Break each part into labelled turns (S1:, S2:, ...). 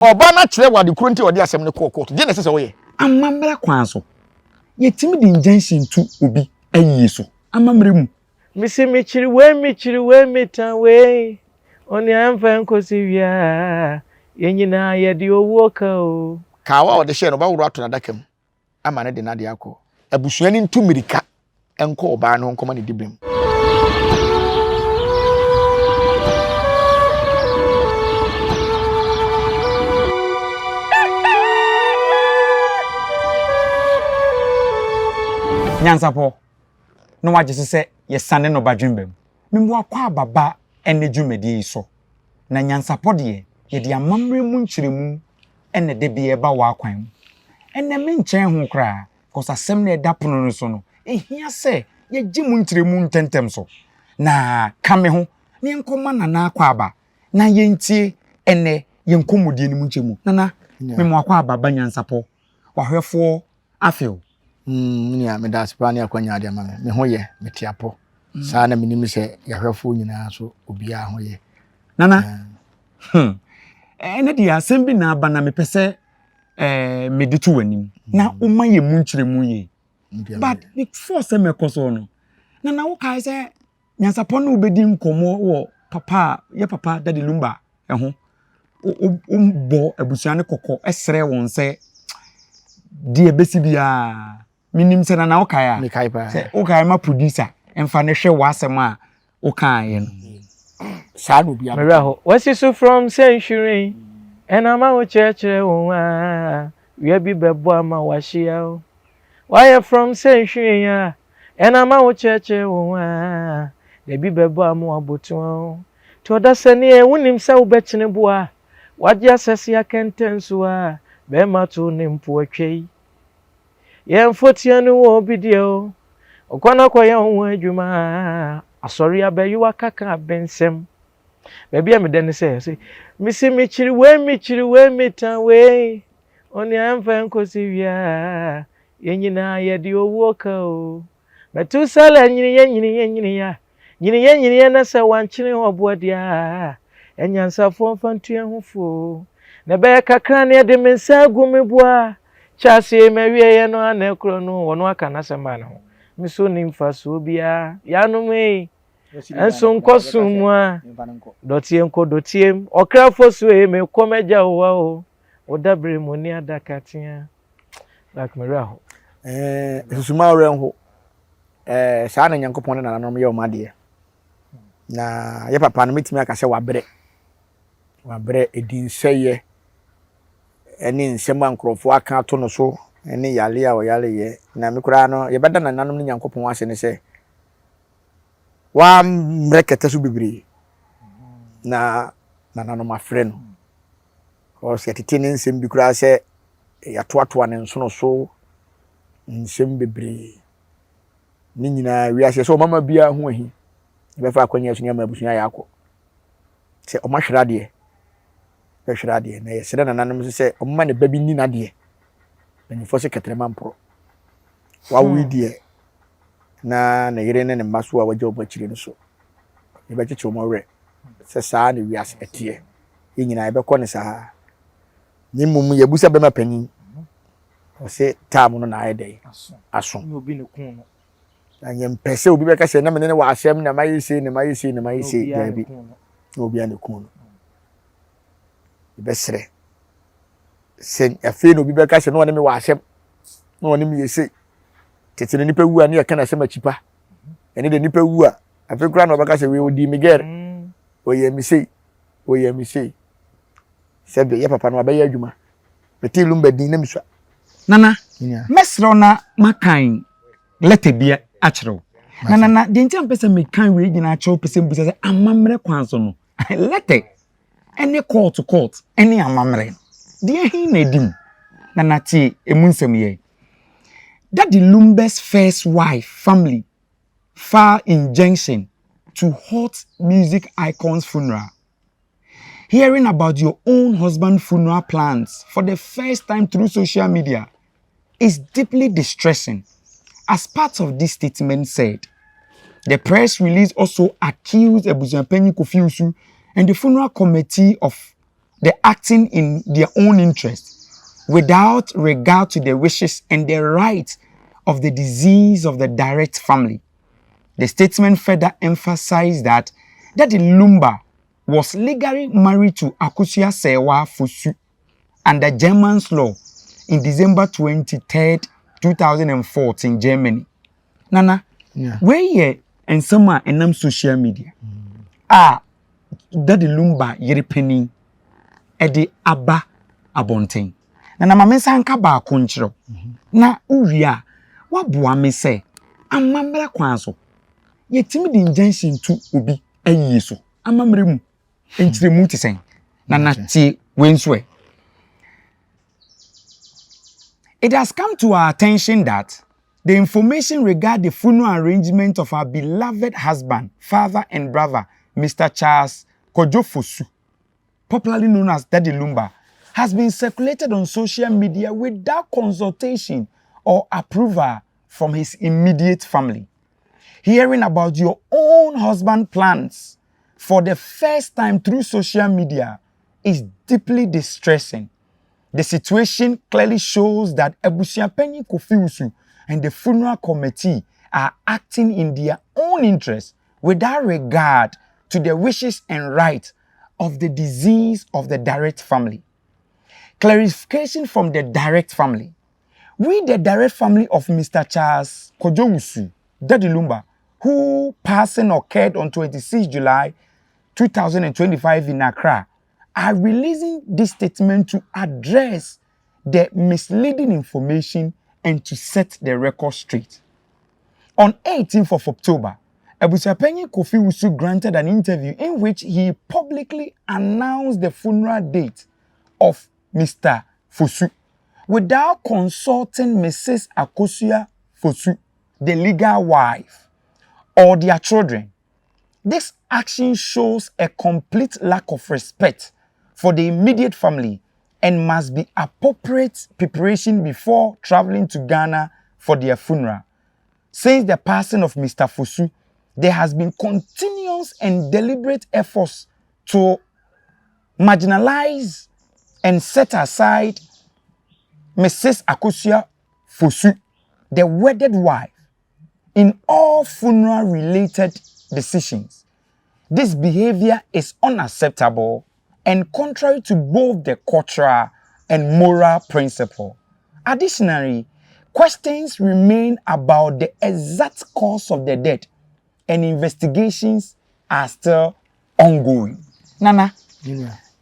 S1: Ɔbaa no akyerɛ wo ade koro nti a ɔde asɛm no kɔɔ kɔɔto. Deɛn na ɛsɛ sɛ woyɛ?
S2: Amammerɛ kwan so, yɛtumi de injunction to obi ayie so amammerɛ mu.
S3: Mese mekyiri wei mekyiri wei metan wei Onua ɛmfa nkosi wia Yɛn nyinaa yɛde owuo ka o.
S1: Kawa a ɔde hyɛɛ no, ɔbɛworo ato n'adaka mu ama no de n'ade akɔ. Abusua no ntu mmirika nkɔ ɔbaa no hɔ nkɔma no diberem.
S2: Nyansapɔ na wagye so sɛ yɛsane no badwemba mu. Mmoa akwaaba ba ɛnnɛ dwumadie yi so. Na nyansapɔ deɛ, yɛde amammerɛ mu nkyerɛmu na da biara ɛba w'akwan mu. Ɛnnɛ menkyɛn ho koraa cause asɛm no a ɛda pono no so no, ɛhia sɛ yɛgye mu nkyerɛmu ntɛmntɛm so. Na ka me ho na yɛnkɔma Nana Akwaaba na yɛntie ɛnnɛ yɛn nkɔmmɔdie no mu nkyɛmu. Nana, mema w'akwaaba ba nyansapɔ, w'ahwɛfoɔ afe wo.
S1: Mm, me nua, meda ase paa ne akwanya ade ama me. Me ho yɛ, mete apɔ. Saa na menim sɛ yɛahwɛfoɔ nyinaa nso obiara ho yɛ.
S2: Nana, hmm, ɛnɛ deɛ asɛm bi na aba na mepɛ sɛ eh, mede to w'anim na woma yɛ mu nkyerɛmu yie. But before sɛ mɛkɔ so no, Nana wokae sɛ nyansapɔ ne wobɛdi nkɔmmɔ wɔ papa a yɛ papa Daddy Lumba ho. Wobɔ abusua no kɔkɔ srɛ wɔn sɛ deɛ ɛbɛsi biara menim sɛ Nana wokae a
S1: Mekae paa.
S2: sɛ wokae ma producer mfa no hwɛ w'asɛm a wokaeɛ no.
S1: Saa na obiara
S3: Mmerɛ hɔ wasi so from sɛ nhwiren ɛna ama wo kyerɛkyerɛ wo a wia bi bɛbɔ ama wahyia wo wayɛ from sɛ nhwiren a ɛna ama wo kyerɛkyerɛ wo a dabi bɛbɔ ama wabotoa wo nti ɔdasani wonim sɛ wobɛkyene boa wagye asɛse akɛntɛn so a bɛrima to ne mpo atwa yi yɛn mfotia no wɔ obi deɛ o ɔkɔ na kɔyɛ ho adwuma asɔre abɛyewa kaka abensɛm baabi a meda ne sɛ sɛ mesi mekyiri wei mekyiri wei metan wei onua ɛmfa nkosi wia yɛn nyinaa yɛde owuo ka o Metusala nyiniiɛ nyiniiɛ nyiniiɛ nyiniiɛ nyiniiɛ na sɛ wankyene ɔboa deɛ a anyansafoɔ mfa ntu yɛn ho fo o na ɛbɛyɛ kakra ne ɛde me nsa agu me boa kyɛ aseɛ mawieɛ no ana ɛkorɔ no ɔno aka n'asɛm maa ne ho me so ni mfasoɔ biara yanom ei nso nkɔ sum mu a dɔteɛ nkɔ dɔteɛ mu ɔkra fo so ei mekɔ m'agya wo hɔ o wo dabere mu ni adaka tea like me werɛ ho.
S1: Ɛɛ susuma werɛ nho. Ɛɛ saa na Nyankopɔn ne nananom yɛ wɔn adeɛ. Na yɛ papa no mɛtumi aka sɛ wabrɛ. Wabrɛ ɛdi nsɛeɛ ɛne nsɛm a nkurɔfoɔ aka ato no so ɛne yare a ɔyareyɛ. Na me koraa no yɛbɛda nananom ne Nyankopɔn ase ne sɛ wammrɛ kɛtɛ so bebree na nananom afrɛ no. Because yɛtete ne nsɛm bi koraa sɛ yɛatoatoa ne nsono so nsɛm bebree. Ne nyinaa wiase sɛ ɔmama biara ho ahi. Yɛbɛfa akwannya so ne ama abusua yɛ akɔ. Sɛ ɔma hwere adeɛ, bɛhwere adeɛ. Na yɛsrɛ nananom nso sɛ ɔmma ne ba bi nni n'adeɛ. Mpanyinfoɔ sɛ kɛtrɛma mporɔ. Wawo yi deɛ na ne yere ne ne mma so a wagya wɔn akyire no so. Yɛbɛkyekye wɔn werɛ sɛ saa na wiase ɛteɛ. Yɛn nyinaa yɛbɛkɔ no saa. Na mmom yɛabusa bɛma panin. Ɔse taam no na ayɛ dɛn? Aso. Na yɛmpɛ sɛ obi bɛka sɛ na mene ne wɔ asɛm na mayɛ sei na mayɛ sei na mayɛ sei. Daabi. Na obiara na ɛku no. Yɛbɛsrɛ sɛ afei na obi bɛka sɛ na ɔne me wɔ asɛm na ɔne me yɛ sei. Tete no nipa wu a ne yɛka n'asɛm akyi pa. Ɛne de nipa wu a afei koraa na ɔbɛka sɛ wei ɔdii me gɛr. Ɔyɛ me sei. Ɔyɛ me sei. Sɛbe yɛ papa no wabɛyɛ adwuma. Metee Lumba din na misua.
S2: Nana, mɛsrɛ wo na makan lɛtɛ bi akyerɛ wo. Na nana, deɛ nti a mepɛ sɛ mekan wei nyinaa kyerɛ wo pɛ sɛ mbisa sɛ amammerɛ kwan so no, lɛtɛ ne court court ne amammerɛ, deɛ he na edi mu? Nana tie emu nsɛm yɛ. Daddy Lumba's first wife family file injunction to halt music icon's funeral. Hearing about your own husband's funeral plans for the first time through social media is deeply distressing. As part of this statement said, the press release also accused Abusuapanyin Kofi Owusu and the funeral committee of the acting in their own interest without regard to the wishes and the rights of the disease of the direct family. The statement further emphasized that Daddy Lumba was legally married to Akosua Serwaa Fosu under German's law in December 23, 2014, Germany. Nana, wei yɛ nsɛm a ɛnam social media a Daddy Lumba yere panin de aba abɔnten. Nana ma me nsa nka baako nkyerɛ wo. Na wowie a, woaboa me sɛ amammerɛ kwan so yɛtumi de injunction to obi ayie so. Amammerɛ mu nkyerɛmu te sɛn? Nana tie wei nso ɛ. It has come to our attention that the information regarding the funeral arrangement of our beloved husband, father, and brother, Mr. Charles Kojo Fosu, popularly known as Daddy Lumba, has been circulated on social media without consultation or approval from his immediate family. Hearing about your own husband plans for the first time through social media is deeply distressing. The situation clearly shows that Abusuapanyin Kofi Owusu and the funeral committee are acting in their own interest without regard to the wishes and rights of the deceased of the direct family. Clarification from the direct family. We, the direct family of Mr. Charles Kojo Owusu, Daddy Lumba, who passing occurred on 26 July 2025 in Accra, are releasing this statement to address the misleading information and to set the record straight. On 18th of October, Abusuapanyin Kofi Owusu granted an interview in which he publicly announced the funeral date of Mr. Fosu without consulting Mrs. Akosua Fosu, the legal wife, or their children. This action shows a complete lack of respect for the immediate family and must be appropriate preparation before traveling to Ghana for their funeral. Since the passing of Mr. Fosu, there has been continuous and deliberate efforts to marginalize and set aside Mrs. Akosua Fosu, the wedded wife, in all funeral-related decisions. This behavior is unacceptable and contrary to both the cultural and moral principle. Additionally, questions remain about the exact cause of the death and investigations are still ongoing. Nana,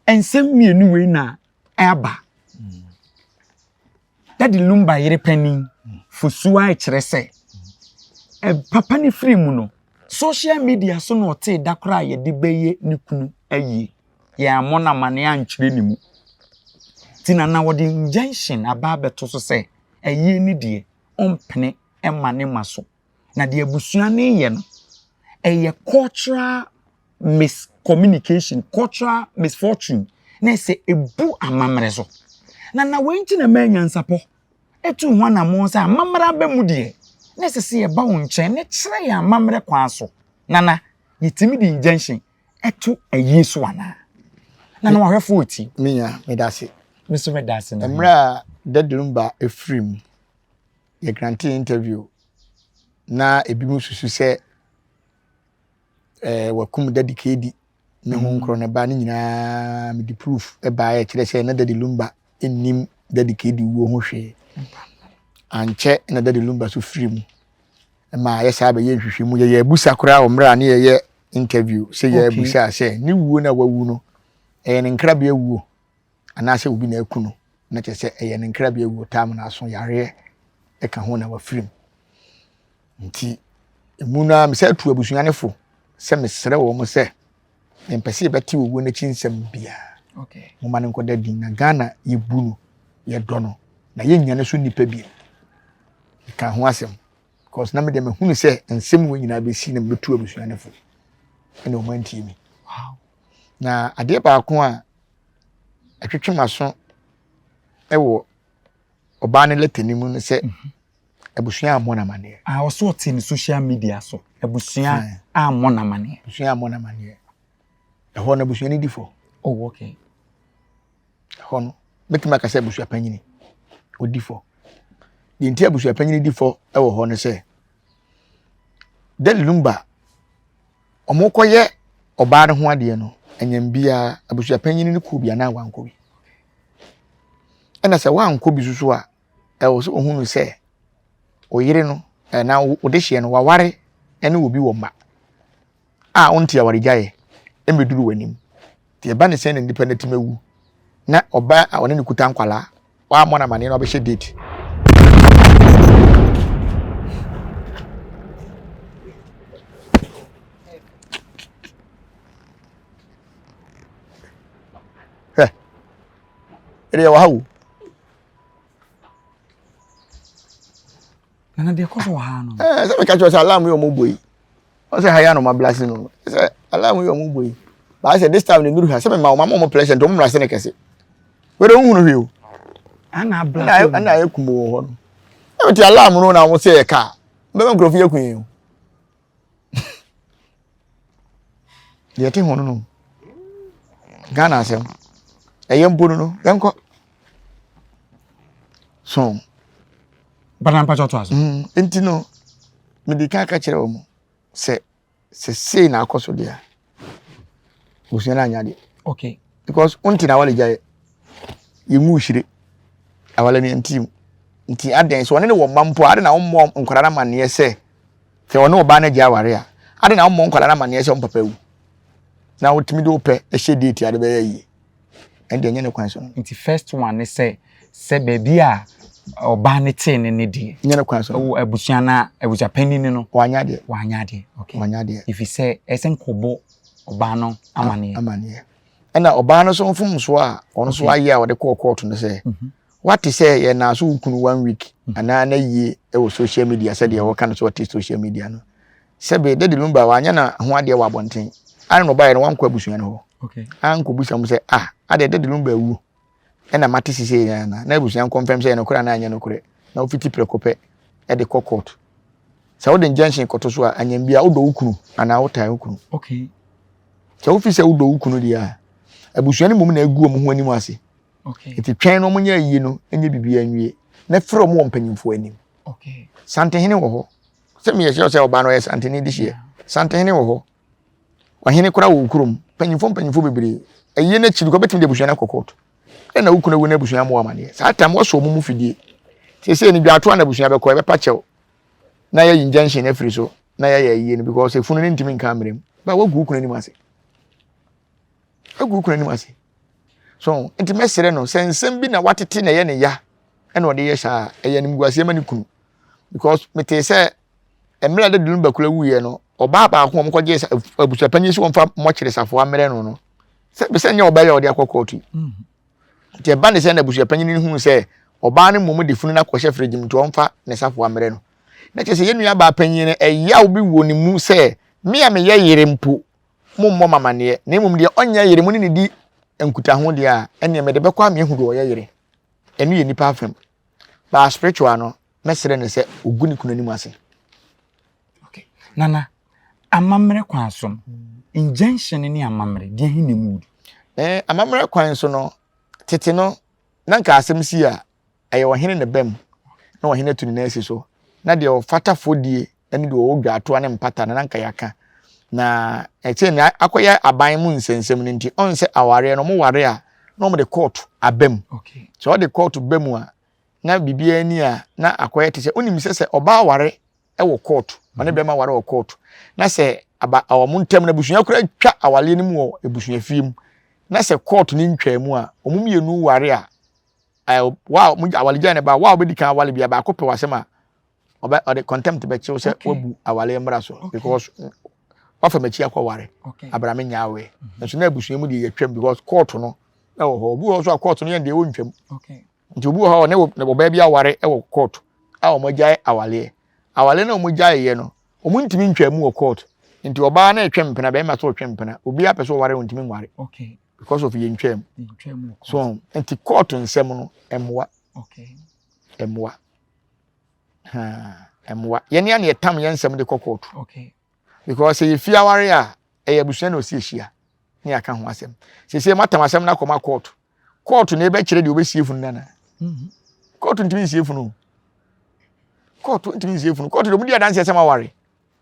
S2: nsɛm mmienu wei na ɛaba. Daddy Lumba yere panin Fosuo a kyerɛ sɛ papa ne firi mu no social media so na ɔtee da koraa a yɛde bɛyɛ ne kunu ayie. Yɛn ammɔ no amanneɛ ankyerɛ ne mu. Nti nana wɔde injunction aba abɛto so sɛ ayie ne deɛ ɔmpene ma ne ma so. Na deɛ abusua no yɛ no ɛyɛ cultural miscommunication, cultural misfortune na ɛsɛ ebu amammerɛ so. Na na wei nti na mmaa nyansapɔ etu ho anammɔn sɛ amammerɛ aba mu deɛ na ɛsɛ sɛ yɛba wo nkyɛn na kyerɛ yɛn amammerɛ kwan so. Nana, yɛtumi de injunction ɛto ayie so anaa? Nana wahwɛfo wɔ ti.
S1: Minya, meda ase.
S2: Me nso meda ase.
S1: Na mmerɛ a Daddy Lumba efiri mu, yɛ grant interview na ebi mu susu sɛ wakum Daddy KD ne ho nkorɔ ne ba ne nyinaa mede proof ɛbaeɛ kyerɛ sɛ na Daddy Lumba nnim Daddy KD wuo ho hwee. Ankyɛ na Daddy Lumba so firi mu ma yɛ saa bɛyɛ nhwehwɛmu yɛyɛ abusa koraa wɔ mmerɛ a ne yɛyɛ interview sɛ yɛ abusa sɛ ne wuo no a wawu no ɛyɛ ne nkrabea wuo anaasɛ obi na aku no na kyerɛ sɛ ɛyɛ ne nkrabea wuo tam na aso yareɛ ɛka ho na wafiri mu nti emu no a mesɛ atu abusua ne fo sɛ mesrɛ wɔn sɛ mpɛ sɛ yɛbɛte owuo n'akyi nsɛm biara moma no nkɔda din na Ghana yɛbu no yɛdɔ no na yɛnya no so nnipa bi ka ho asɛm because na mede mahunu sɛ nsɛm wɔ nyinaa bɛsi na mebɛtu abusua ne fo ɛna ɔma antie mi na adeɛ baako a ɛtwetwe m'aso ɛwɔ ɔbaa no letter no mu no sɛ abusua ammɔ no amanneɛ.
S2: Ah, ɔso ɔte ne social media so abusua ammɔ no amanneɛ.
S1: Abusua ammɔ no amanneɛ ɛhɔ no abusua no di fɔ.
S2: Oh, okay.
S1: Ɛhɔ no, mɛtumi aka sɛ abusua panyini ɔdi fɔ. Deɛ nti abusua panyini di fɔ wɔ hɔ ne sɛ, Daddy Lumba, wɔkɔyɛ ɔbaa no ho adeɛ no, anyam biara abusua panyini no kɔɔ bi anaa wankɔ bi. Ɛna sɛ wankɔ bi soso a, ɛwɔ sɛ ohunu sɛ oyere no anaa wo dehyeɛ no waware ne obi wɔ mma a ɔnte awaregyaeɛ mmɛduru w'anim. Nti ɛba ne sɛn na nipa no atumi awu na ɔbaa a ɔne no kuta nkwalaa wammɔ no amaneɛ na wabɛhyɛ date. Hwɛ, ɛdeɛ wɔ ha o.
S2: Nana deɛ ɛkɔ so wɔ ha no.
S1: Ɛɛ sɛ meka kyerɛ sɛ alarm yi ɔmo bɔ yi. Wɔn sɛ ha yɛ anoma blase no. Sɛ alarm yi ɔmo bɔ yi. Baa sɛ this time ne nuru ha sɛ mema ɔmo ama ɔmo pressure nti ɔmo mmra se ne kɛse. Wɛrɛ ohun no hwee o.
S2: Ana ablase.
S1: Ɛna ayɛ kumo wɔ hɔ no. Ɛna ti alarm no na ɔmo sɛ yɛ kaa. Bɛma nkurɔfo yɛ kun yɛn o. Deɛ ɛte ho no no. Ghana asɛm. Ɛyɛ mpo no no, yɛnkɔ. So.
S2: Bana mpakyɛ ɔto aso.
S1: Mm, nti no, mede kan ka kyerɛ wɔn sɛ sɛ sei na akɔ so deɛ a, abusua no anyɛ adeɛ.
S2: Okay.
S1: Because wonte na awale gyaeɛ. Yɛngu hyire. Awale no yɛnte mu. Nti adɛn sɛ ɔne ne wɔ mma mpo a, adɛn na wommɔ nkwadaa no amanneɛ sɛ Sɛ ɔne ɔbaa no agya aware a, adɛn na wommɔ nkwadaa no amanneɛ sɛ wɔn papa awu? Na wotumi de wo pɛ hyɛ date a de bɛyɛ yie. Ɛnde ɛnyɛ ne kwan so no.
S2: Nti first one ne sɛ, sɛ baabi a ɔbaa no tee no ne deɛ.
S1: Nyɛ ne kwan so no.
S2: Wɔ abusua no a, abusuapanin no.
S1: Wanyɛ adeɛ.
S2: Wanyɛ adeɛ, okay.
S1: Wanyɛ adeɛ.
S2: Ɛfiri sɛ ɛsɛ nkɔbɔ ɔbaa no amanneɛ.
S1: Amanneɛ. Ɛna ɔbaa no nso mfomsoɔ a ɔno nso ayɛ a ɔde kɔɔ kɔɔto no sɛ, mhm. Wate sɛ yɛ naa so wo kunu one week anaa na yie wɔ social media sɛdeɛ wɔka no sɛ ɔte social media no. Sɛbe Daddy Lumba wanyɛ na ho adeɛ wɔ abɔnten. Ana na ɔbaeɛ no wankɔ abusua no hɔ. Ankɔbusa mu sɛ ah adeɛ Daddy Lumba awu ɛna mate sisei na na na abusua nkɔmfɛm sɛ ɛyɛ nokorɛ anaa ɛnyɛ nokorɛ na wofiti prɛko pɛ ɛde kɔ court. Sɛ wode injunction kɔto so a anyam bia wodɔ wo kunu anaa wotan wo kunu.
S2: Okay.
S1: Sɛ wofi sɛ wodɔ wo kunu deɛ a abusua no mmom na agu wɔn ho anim ase. Nti twɛn na wɔnyɛ ayie no nyɛ biribiara nwie na frɛ wɔn wɔ mpanyinfoɔ anim. Santehene wɔ hɔ. Sɛ meyɛ sure sɛ ɔbaa no ɔyɛ santehene de hyeɛ. Santehene wɔ hɔ. Ɔhene koraa wɔ kurom. Mpanyinfoɔ mpanyinfoɔ bebree. Ayie no akyi no kɔ bɛtumi de abusua no akɔ court. Ɛna wo kunu awu na abusua amoa amaneɛ. Saa tam wɔsɔ wɔn mu fidie. Seesei no dwaatoa na abusua bɛkɔ ɛbɛpa kyɛw na yɛayi injunction afiri so na yɛayɛ ayie no because efunu no ntumi nka mmerɛ mu. Ba wagu wo kunu anim ase. Agu wo kunu anim ase. So nti mɛsrɛ no sɛ nsɛm bi na watete na ɛyɛ ne ya ɛna ɔde yɛ saa ɛyɛ animguaseɛ ma ne kunu because metee sɛ mmerɛ a dadu no bakula wuiɛ no ɔbaa baako wɔn kɔgye abusuapanyin sɛ wɔmfa mmɔkyere safoa mmerɛ no no sɛ sɛ nyɛ ɔbaa yi a ɔde akɔ kɔɔto yi mm. nti ɛba ne sɛ na abusuapanyin no hunu sɛ ɔbaa no mmom de funu no akɔhyɛ fridge mu nti ɔmfa ne safoa mmerɛ no na kyerɛ sɛ yɛn nua baa panyin no ɛyaw bi wɔ ne mu sɛ me a meyɛ yere mpo Mommɔ me amanneɛ, na mmom deɛ ɔnyɛ yere, mo ne no di nkutaho deɛ a, ɛnneɛ mede bɛkɔ ama ahu deɛ ɔyɛ yere. Ɛno yɛ nnipa afam. But spiritual no, mɛsrɛ no sɛ ɔgu ne kunu anim ase.
S2: Okay. Nana, amammerɛ kwan so no, injunction ne amammerɛ, deɛ he na emu du?
S1: Eh, amammerɛ kwan so no, tete no, na nka asɛm si a, ɛyɛ ɔhene na ɛba mu, na ɔhene atu ne nan asi so, na deɛ ɔfata fɔdie ne deɛ ɔwɔ dwaatoa ne mpata no na nka yɛaka. Na ɛkyɛ na akɔyɛ aban mu nsɛnsɛm no nti, ɔn sɛ awareɛ no, wɔn ware a, na wɔn de kɔɔto aba mu. Sɛ wɔde kɔɔto ba mu a, na biribiara ni a, na akɔyɛ te sɛ, wonim sɛ sɛ ɔbaa ware wɔ kɔɔto, ɔne bɛrima ware wɔ kɔɔto, na sɛ aba wɔn ntam no abusua koraa twa awareɛ no mu wɔ abusuafie mu, na sɛ kɔɔto no ntwaa mu a, wɔn mmienu ware a, wa a awaregyae no ba, wa a wobɛdi kan aware bia baako pɛ w'asɛm a, ɔbɛ ɔde contempt bɛkyew sɛ wabu aware mmara so because wafa m'akyi akɔware abra me nya awɛ mhm. nso na abusua mu deɛ yɛtwam because court no ɛwɔ hɔ obi wɔ hɔ so a court no yɛn deɛ wɔntwam nti obi wɔ hɔ a ɔne ɔbaa bi aware ɛwɔ court a wɔn agyae awareɛ awareɛ no a wɔn agyae yɛ no wɔn ntumi ntwa mu wɔ court nti ɔbaa no retwe mpena bɛrima so retwe mpena obi apɛ sɛ ɔware wɔn ntumi nware because of yɛn twam so nti court nsɛm no ɛmoa ɛmoa. Mmoa. Yɛn a na yɛtam yɛn nsɛm de kɔ kóòtù. Because sɛ yɛfi aware a, ɛyɛ abusua na ɔsi ahyia ne yɛaka ho asɛm. Sɛsɛ moatam asɛm no akɔma kóòtù. Kɔɔto na ɛbɛkyerɛ deɛ ɔbɛsie funu no anaa? Kɔɔto ntumi nsie funu. Kɔɔto ntumi nsie funu. Kɔɔto deɛ ɔmo di adanseɛ sɛ mo aware.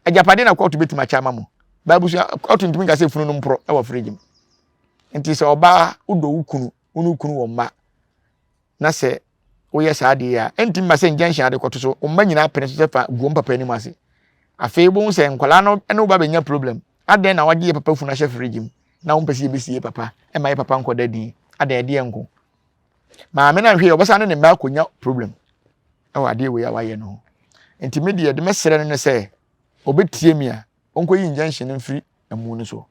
S1: Agyapadeɛ na kɔɔto bɛtumi akyɛ ama mo. Ba abusua kɔɔto ntumi nka sɛ funu no mporɔ wɔ fridge mu. Nti sɛ ɔbaa wodɔ wo kunu, wo ne wo kunu wɔ mma na sɛ woyɛ saa adeɛ yi a, ɛntumi mma sɛ injunction ade kɔto so, wo mma nyinaa pene so sɛ fa gu wɔn papa anim ase. Afei wobɛhu sɛ nkwadaa no ne wo ba bɛnya problem. Adɛn na wagye yɛ papa funu ahyɛ fridge mu na wompɛ sɛ yɛbɛsie yɛ papa, ɛma yɛ papa nkɔda din? Adɛn ɛdeɛ nko? Maame no anhwɛ yɛ ɔbɛsan ne ne mma akɔnya problem ɛwɔ adeɛ wei a wayɛ no ho. Nti me deɛ de mɛsrɛ no ne sɛ ɔbɛtie mi a ɔnkɔyi injunction no mfiri amu no so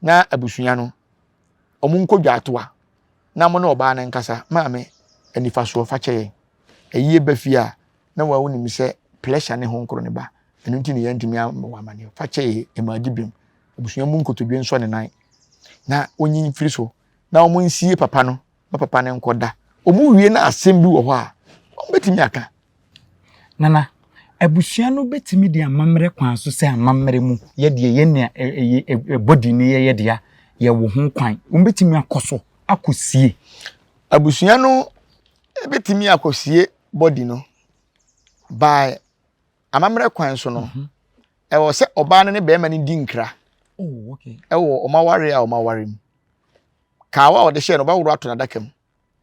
S1: na abusua no wɔn nkɔ dwaatoa na mo ne ɔbaa no nkasa maame anifasoɔ fa kyɛ yɛn ɛyie ba fie a na wɔn wonim sɛ pressure ne ho nkoro ne ba ɛno nti ne yɛntumi ama wɔn amaneɛ fa kyɛ yɛ ɛma adi bem abusua mu nkotodwe nsɔ ne nan na onyi mfiri so na wɔn nsie papa no ma papa no nkɔda wɔn wie na asɛm bi wɔ hɔ a wɔn bɛtumi aka.
S2: Nana, abusua no bɛtumi de amammerɛ kwan so sɛ amammerɛ mu yɛ deɛ yɛn nea ɛbɔ di ne yɛyɛ dea yɛwɔ ho kwan. Wɔbɛtumi akɔ so akɔsie.
S1: Abusua no bɛtumi akɔsie body no by amammerɛ kwan so no mhm. ɛwɔ sɛ ɔbaa no ne bɛrima no di nkra oh, ɛwɔ wɔn aware a wɔn aware mu kaawa a ɔde hyɛ no ɔbɛworo ato n'adaka mu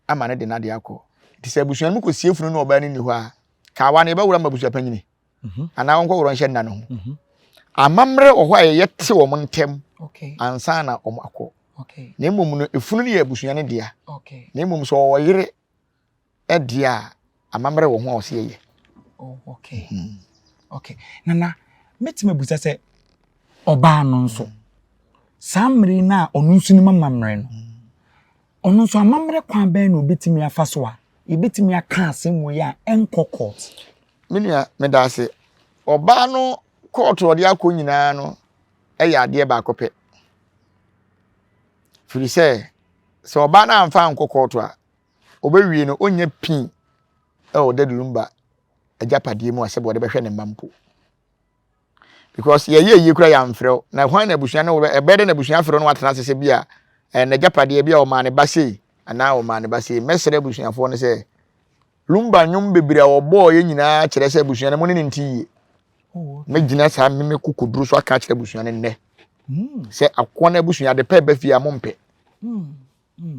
S1: ama no de n'ade akɔ. Nti sɛ abusua no mu kɔsie funu no ɔbaa no nni hɔ a, kawa no yɛbɛworɔ ama abusua panyini mhm. anaa wɔnkɔworɔ nhyɛ nna no ho. Mhm. Amammerɛ wɔ hɔ a yɛyɛ te wɔn ntɛm ansa na wɔn akɔ. Na mmom no efunu no yɛ abusua no dea. Na mmom sɛ ɔwɔ yere deɛ a amammerɛ wɔ ho a ɔsɛ yɛyɛ.
S2: Oh, okay. Mm. Okay. Nana, mɛtumi abusa sɛ ɔbaa no nso saa mmere no a ɔno nso nim amammerɛ no Ɔno nso, amammerɛ kwan bɛn na obetumi afa so a yebetumi aka asɛm wei a ɛnkɔ court?
S1: Me nua, meda ase. Ɔbaa no kɔɔto a ɔde akɔ nyinaa no yɛ adeɛ baako pɛ. Firi sɛ, sɛ ɔbaa no amfa ankɔ kɔɔto a, ɔbɛwie no, ɔnnya pii wɔ Daddy Lumba agyapadeɛ mu a sɛdeɛ ɔde bɛhwɛ ne mma mpo. because yɛyɛ yie kura yɛamfrɛ wo na hwan na abusua no ɛbɛyɛ dɛ na abusua afrɛ no watena ase sɛ bi a ɛɛ n'agyapadeɛ bi a ɔmaa ne ba sei anaa ɔmaa ne ba sei mɛsrɛ abusuafoɔ no sɛ lumba nnwom bebree a wɔbɔɔ yɛ nyinaa kyerɛ sɛ abusua no mo ne ne nti yie oh, mɛgyina saa meme kokoduro so aka akyerɛ abusua no nnɛ hmm. sɛ akoa no abusua ade pɛ ba fie a mompɛ hmm.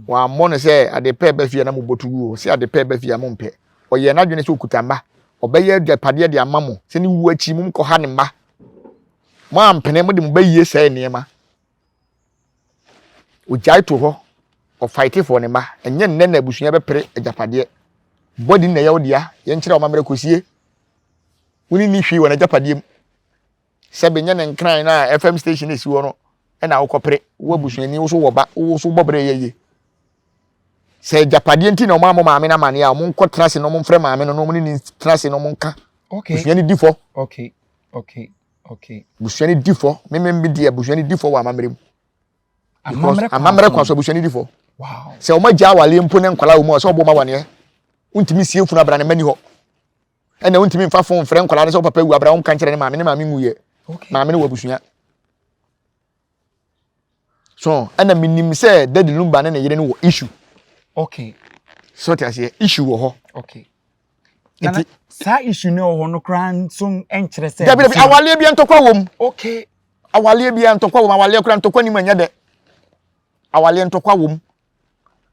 S1: Wammɔ no sɛ ade pɛ ba fie a na mobɔto gu o, sɛ ade pɛ ba fie a mompɛ. Ɔyɛɛ n'adwene sɛ ɔkuta mma, ɔbɛyɛ agyapadeɛ de ama mo, sɛ ne wuo akyi monkɔha ne mma. Moampene, mode mo bayie sɛe nneɛma. Ɔgyae to hɔ, ɔfaete for ne mma. Ɛnyɛ nnɛ na abusua bɛpere agyapadeɛ. Bɔdi na ɛyɛ wo dea, yɛnkyerɛ wo amammerɛ kɔsie. Wo ne nni hwee wɔ n'agyapadeɛ mu. Sɛ benyɛ ne nkran na FM station esi hɔ no ɛna wokɔpere wo abusuani wo so wɔ ba wo so bɔ bere yɛ yie sɛ agyapadeɛ nti na wɔn amɔ maame no amaneɛ a wɔn nkɔ tena ase na wɔn mfrɛ maame no na wɔn ne ne tena ase na wɔn nka busua no di fɔ busua no di fɔ mímí mi di abusua no di fɔ wɔ amammerɛ mu because amammerɛ kwan so abusua no di fɔ sɛ wɔn agya awaleɛ mpo ne nkwadaa wɔ mu a sɛ ɔbɔ wɔn awaneɛ wontumi sie funu abira ne mma ni hɔ. ɛna wontumi mfa fon mfrɛ nkwadaa no sɛ wo papa awu abira wɔn ka nkyerɛ ne maame ne maame nwuyɛ maame no wɔ abusua so ɛna menim sɛ Daddy Lumba ne ne yere no wɔ issue
S2: okay
S1: so te aseɛ issue wɔ hɔ
S2: okay nti saa issue no wɔ hɔ no koraa nso nkyerɛ sɛ
S1: dabi dabi awaleɛ bi ntɔkwa wɔ mu
S2: okay
S1: awaleɛ bi ntɔkwa wɔ mu awaleɛ koraa ntɔkwa nim ɛnyɛ dɛ awaleɛ ntɔkwa wɔ mu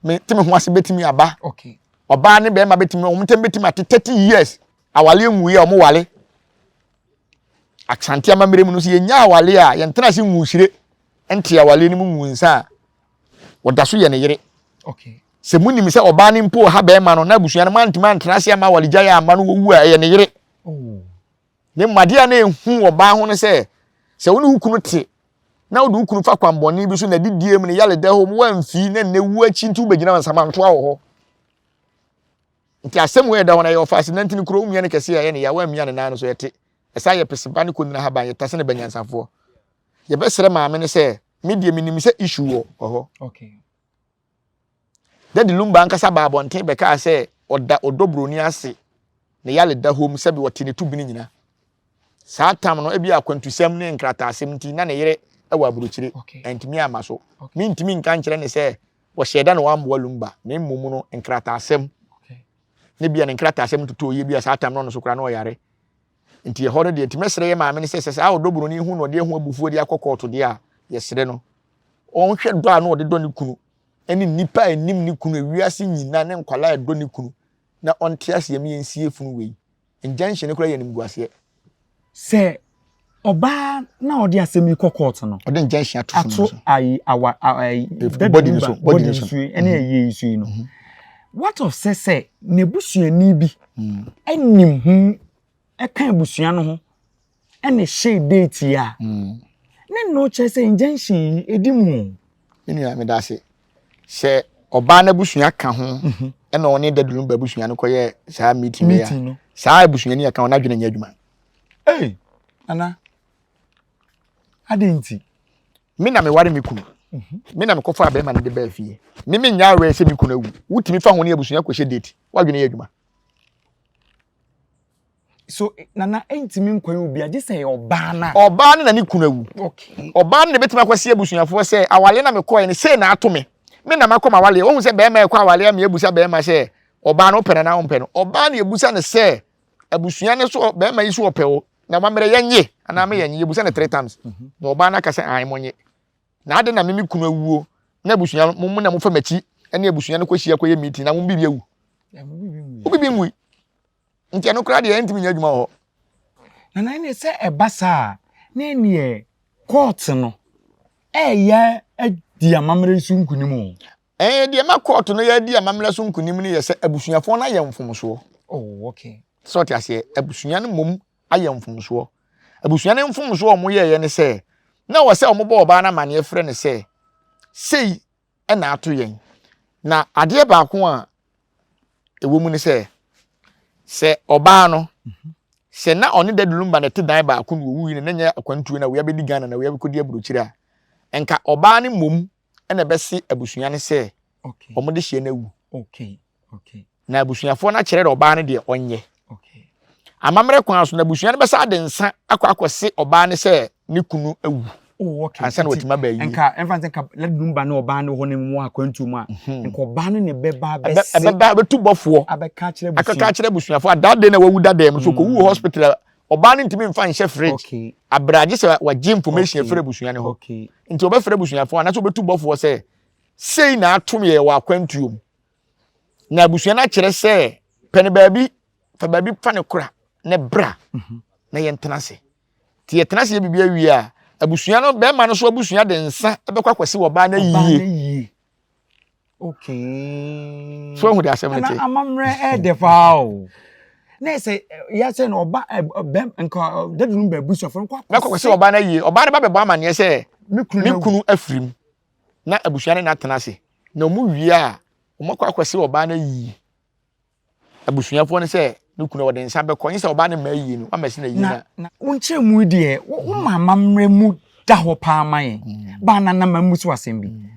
S1: me te me ho ase betumi aba
S2: okay
S1: ɔbaa ne bɛrima betumi wɔn ntɛm betumi ate 30 years awale nwui a wɔn wale asante amammerɛ mu no so yɛnya awale a yɛntena ase ngu hyire nte awale no mu ngu nsa a wɔda so yɛ ne yere
S2: okay
S1: sɛ munim sɛ ɔbaa no mpo ha bɛrima no na abusua no mantumi antena ase ama awale gyae amma no wɔwu a ɛyɛ ne yere
S2: oh.
S1: Na mmom adeɛ a na ɛhu ɔbaa ho no sɛ, sɛ wo ne wo kunu te na wode wo kunu fa kwanbɔne bi so na didie mu ne yaleda hɔ mu woamfi na nnɛ wu akyi nti wobɛgyina nsamantoa wɔ hɔ. Nti asɛm wei ɛda hɔ no ɛyɛ ɔfa ase nantini kuro womia no kɛse a ɛyɛ ne ya woammia ne nan no so ɛte ɛsan yɛ peseba ne kɔnyina haban yɛtase ne banyansafoɔ. Yɛbɛsrɛ maame no sɛ me deɛ menim sɛ issue wɔ hɔ.
S2: Okay.
S1: Daddy Lumba ankasa baa abɔnten bɛkaa sɛ ɔda ɔdɔ buroni ase ne yare da hɔ mu sɛbe ɔte ne tubini nyina. Saa tam no, ebia akwantusɛm ne nkrataasɛm nti na ne yere wɔ aburokyire, antumi amma so. Mentumi nka nkyerɛ no sɛ wɔhyɛɛ da na wammoa Lumba na mmom no nkrataasɛm ne bia ne nkrataasɛm ntotɔɔ yie bi a saa tam no ɔno so koraa na ɔyare. Nti ɛhɔ no deɛ nti mɛsrɛ yɛ maame no sɛ sɛ saa ɔdɔ buroni hu na ɔde ɛho abufuo de akɔ kɔɔto deɛ a yɛsrɛ no ɔnhwɛ dɔ a na ɔde dɔ ne kunu ɛne nnipa a ɛnim ne kunu ewiase nyina ne nkwalaa a ɛdɔ ne kunu na ɔnte aseɛ ma yɛnsie funu wei. Injunction no koraa yɛ animguaseɛ.
S2: Sɛ ɔbaa na ɔde asɛm yi kɔ kɔɔto no.
S1: Ɔde injunction ato funu no so.
S2: Ato ayi awa ayi
S1: body no so
S2: body no so ɛne ɛyɛ yi so yi no. What of sɛ sɛ n'abusuani bi ɛnim ho ɛka abusua no ho ɛna ɛhyɛɛ date yi a, ne no kyerɛ sɛ injunction yi ɛdi mu o.
S1: Me nua meda ase. Sɛ ɔbaa n'abusua ka ho mhm. ɛna ɔne Daddy Lumba abusua no kɔyɛ saa meeting yi a, saa abusuani a ka ho n'adwene nyɛ adwuma.
S2: Ei, nana, adɛn nti?
S1: Me na meware me kunu. Mhm. Me na mekɔfaa bɛrima no de baa fie. Me menyɛ aware sɛ me kunu awu. Wotumi fa ho ne abusua kɔhyɛ date. W'adwene yɛ adwuma.
S2: So nana ntumi nkɔyɛ obi agye sɛ ɛyɛ ɔbaa no a.
S1: Ɔbaa no na ne kunu awu.
S2: Okay.
S1: Ɔbaa no na ebetumi akɔsi abusuafoɔ sɛ awale na mekɔɛ no sei na ato me. Me na makɔ m'awaleɛ. Wohu sɛ bɛrima ɛkɔ awaleɛ ama yɛabusa bɛrima sɛ ɔbaa no wopɛ no anaa wompɛ no. Ɔbaa no yɛbusa no sɛ abusua no so bɛrima yi so ɔpɛ wo na mammerɛ yɛnye anaa me yɛnye yɛbusa no three times. Mhm. Na ɔbaa no aka sɛ ae monye. Na ade na me me kunu awuo na abusua mo na mofa m'akyi ne abusua no kɔhyia kɔyɛ meeting na mo biribi awu. Wo biribi nwui. Nti ɛno koraa deɛ ɛntumi nyɛ adwuma wɔ hɔ.
S2: Nana ɛneɛ sɛ ɛba saa a na ɛneɛ court no ɛɛyɛ adi amammerɛ so nkunim o.
S1: Ɛɛ deɛ ɛma court no yɛ adi amammerɛ so nkunim no yɛ sɛ abusuafoɔ no ayɛ mfomsoɔ.
S2: Oh okay.
S1: Sɛ ɔte aseɛ, abusua no mmom ayɛ mfomsoɔ. Abusua no mfomsoɔ a wɔyɛeɛ ne sɛ na wɔ sɛ wɔbɔ ɔbaa no amaneɛ frɛ no sɛ sei na ato yɛn. Na adeɛ baako a ɛwɔ mu ne sɛ, sɛ ɔbaa no, sɛ na ɔne Daddy Lumba na ɛte dan baako na wɔwui no, na nyɛ akwantuo na wei abɛdi Ghana na wei abɛkɔdi aburokyire a, nka ɔbaa no mmom na ɛbɛse abusua no sɛ wɔn de hyɛ no awu.
S2: Okay. Okay.
S1: Na abusuafoɔ no akyerɛ dɛ ɔbaa no deɛ ɔnyɛ. Okay. Amammerɛ kwan so na abusua no bɛsa de nsa akɔ akɔse ɔbaa no sɛ ne kunu awu.
S2: Oh, okay.
S1: Ansa na watumi aba yie.
S2: Nka ɛnfa sɛ nka ladunum ne ɔbaa no hɔ ne mu akwantu mu a. Mhm. Nka ɔbaa no ne bɛba abɛse.
S1: Ɛbɛba abɛtu bɔfoɔ.
S2: Abɛka akyerɛ abusua.
S1: Akɔka akyerɛ abusuafoɔ adaade na wawu dada mu so kɔwu wɔ mm. hospital a ɔbaa no ntumi nfa nhyɛ fridge.
S2: Okay.
S1: Abragye sɛ wagye information afiri abusua no hɔ.
S2: Okay.
S1: Nti ɔbɛfrɛ abusuafoɔ anaasɛ ɔbɛtu bɔfoɔ sɛ sei na atom yɛ wɔ akwantuo mu. Na abusua no akyerɛ sɛ pɛ no baabi fa baabi fa no kora na bra mhm. na yɛntena ase. Nti yɛtena ase yɛ biribi awie a abusua no bɛrima no so abusua de nsa bɛkɔ akɔsi wɔ ɔbaa no
S2: ayie. Okay.
S1: So ehu de asɛm no te.
S2: Na amammerɛ ɛɛdɛ paa o. Na ɛsɛ yɛsɛ no ɔba bɛm nka dadu no bɛ abusuafo no kɔ
S1: akɔsi. Bɛkɔ akɔsi ɔbaa no ayie. Ɔbaa no ba bɛbɔ amaneɛ sɛ me kunu afirim. Na abusua no na atena ase. Na wɔn wie a wɔn akɔ akɔsi ɔbaa no ayie. Abusuafoɔ no sɛ ne kunu wɔde nsa bɛkɔ nye sɛ ɔbaa no mma ayie no wama si na ayie na.
S2: Na wo nkyerɛmu yi deɛ wo ma amammerɛ mu da hɔ paa ma yɛn mm. baa na nam amu so asɛm bi mm.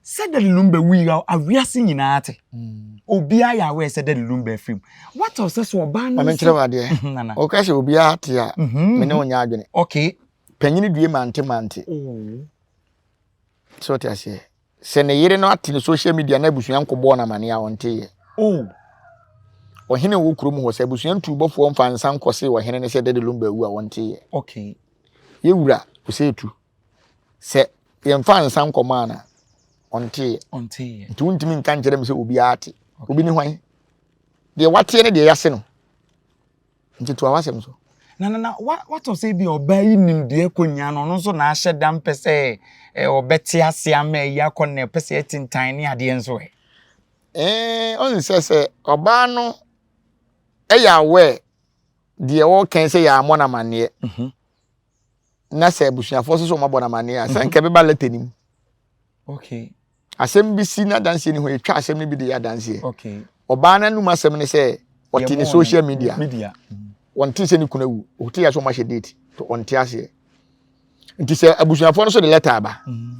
S2: sɛ Daddy Lumba wui a awiase nyinaa te mm. obiara yɛ aware sɛ Daddy Lumba afiri mu what ɔsɛ sɛ ɔbaa no
S1: nso menkyerɛ wo adeɛ mhm, ɔka sɛ obiara te a mhm. me ne wo nyɛ adwene
S2: okay
S1: panyini due mante mante oh. So ɔte aseɛ? Sɛ ne yere no ate no social media na abusua nkɔbɔɔ no amaneɛ a ɔnteeɛ.
S2: Oh.
S1: Ɔhene wɔ kurom hɔ sɛ abusua ntuubɔfoɔ mfa nsa nkɔse ɔhene no sɛ Daddy Lumba awu a ɔnteeɛ.
S2: Okay.
S1: Yɛwura Osei-Tutu sɛ yɛmfa nsa nkɔmaa no a ɔnteeɛ.
S2: Ɔnteeɛ.
S1: Nti wontumi nka nkyerɛ me sɛ obiara te. Obi ne hwan? Deɛ wateɛ ne deɛ yɛase no. Nti toa w'asɛm so.
S2: Na na na wa watɔ sɛ bi ɔbaa yi nim deɛ ɛkɔ nyinaa no ɔno nso na ahyɛ da mpɛ sɛ ɛ ɔbɛte ase ama ayi akɔ na ɛpɛ sɛ ɛtentan ne adeɛ nso ɛ.
S1: Ɛɛ ɔn sɛ sɛ ɔbaa no ɛyɛ aware deɛ ɔɔkɛn sɛ yɛammɔ no amanneɛ mhm. na sɛ abusuafoɔ nso sɛ wɔabɔ no amanneɛ a sɛ mhm. nka ɛbɛba lɛtɛ no mu.
S2: Okay.
S1: Asɛm bi si na adanseɛ ni hɔ yɛtwa asɛm no bi de yɛ adanseɛ.
S2: Okay.
S1: Ɔbaa no anum asɛm ne sɛ ɔte ne social media.
S2: Media.
S1: Ɔnte sɛ ne kunu awu. Ɔte yɛ sɛ ɔmahyɛ date. Ɔnte aseɛ. Nti sɛ abusuafoɔ no so de lɛta aba. Mm.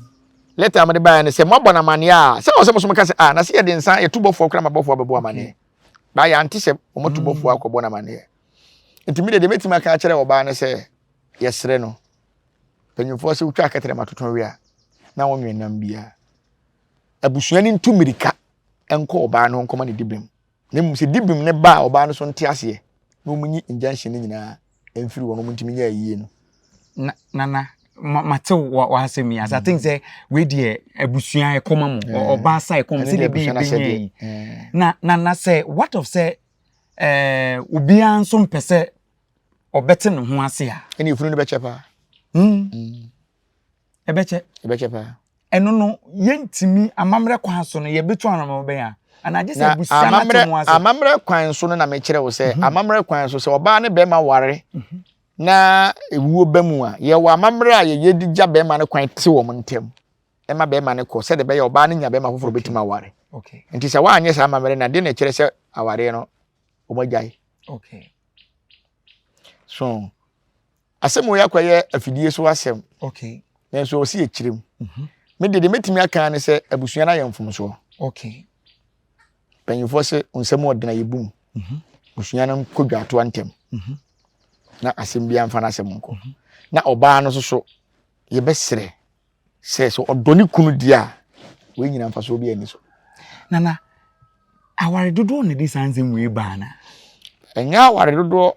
S1: Lɛta a wɔde baeɛ no sɛ moabɔ no amanneɛ a sɛ ɔsɛ mo so moka sɛ ah na sɛ yɛde nsa yɛtu bɔfoɔ koraa ma bɔfoɔ abɛbɔ amanneɛ. Baa yɛante sɛ wɔatu bɔfoɔ mm. akɔbɔ no amanneɛ. Nti me deɛ deɛ mɛtumi aka akyerɛ ɔbaa no sɛ yɛsrɛ no Mpanyimfoɔ sɛ wotwa akɛtrɛma toto we a, na wonwe nam biara. Abusua no ntu mmirika nkɔ ɔbaa no ho nkɔma no dibem. Na mmom sɛ dibem no ba a ɔbaa no so nte aseɛ na wɔn nyi injunction no nyinaa mfiri wɔn wɔn ntumi nyɛ ayie no.
S2: Na nana mate w'asɛm yi ase. I think sɛ wei deɛ abusua ɛkɔma mo ɔbaa sa ɛkɔm sɛ deɛ bɛyɛ bɛnya yi. Na nana sɛ what of sɛ ɛɛ obiara nso mpɛ sɛ ɔbɛte ne ho ase a.
S1: Ɛne efunu no bɛkyɛ paa.
S2: Ɛbɛkyɛ.
S1: Ɛbɛkyɛ paa.
S2: Ɛno no, yɛntumi, amammerɛ kwan so no, yɛbɛtu anamɔ bɛn a? Anaa gye sɛ abusua no ate ho ase?
S1: Amammerɛ kwan so no na mekyerɛ wo sɛ, mhm. amammerɛ kwan so sɛ ɔbaa ne bɛrima ware mhm. na ewuo ba mu a, yɛwɔ amammerɛ a yɛyɛ de gya bɛrima no kwan te wɔn ntam ɛma bɛrima no kɔ sɛdeɛ ɛbɛyɛ ɔbaa no nya bɛrima foforɔ bɛtumi aware. Nti sɛ woanyɛ saa amammerɛ no adeɛ na ɛkyerɛ sɛ awareɛ no wɔn agyae. So Asɛm wei akɔyɛ afidie so asɛm.
S2: Okay.
S1: Nanso ɔsi akyire mu. Mhm. Me deɛ deɛ mɛtumi aka ne sɛ abusua no ayɛ mfomsoɔ.
S2: Okay.
S1: Mpanyinfoɔ sɛ nsɛm ɔdena yɛ bum. Mhm. Abusua no nkɔ dwatoa ntɛm. Mhm. Na asɛm biara mfa n'asɛm nkɔ. Mhm. Na ɔbaa no nso so yɛbɛsrɛ sɛ sɛ ɔdɔ ne kunu deɛ a wei nyina mfasoɔ bi ani so.
S2: Nana, aware dodoɔ na ɛde saa nsɛm wei baa na?
S1: Ɛnyɛ aware dodoɔ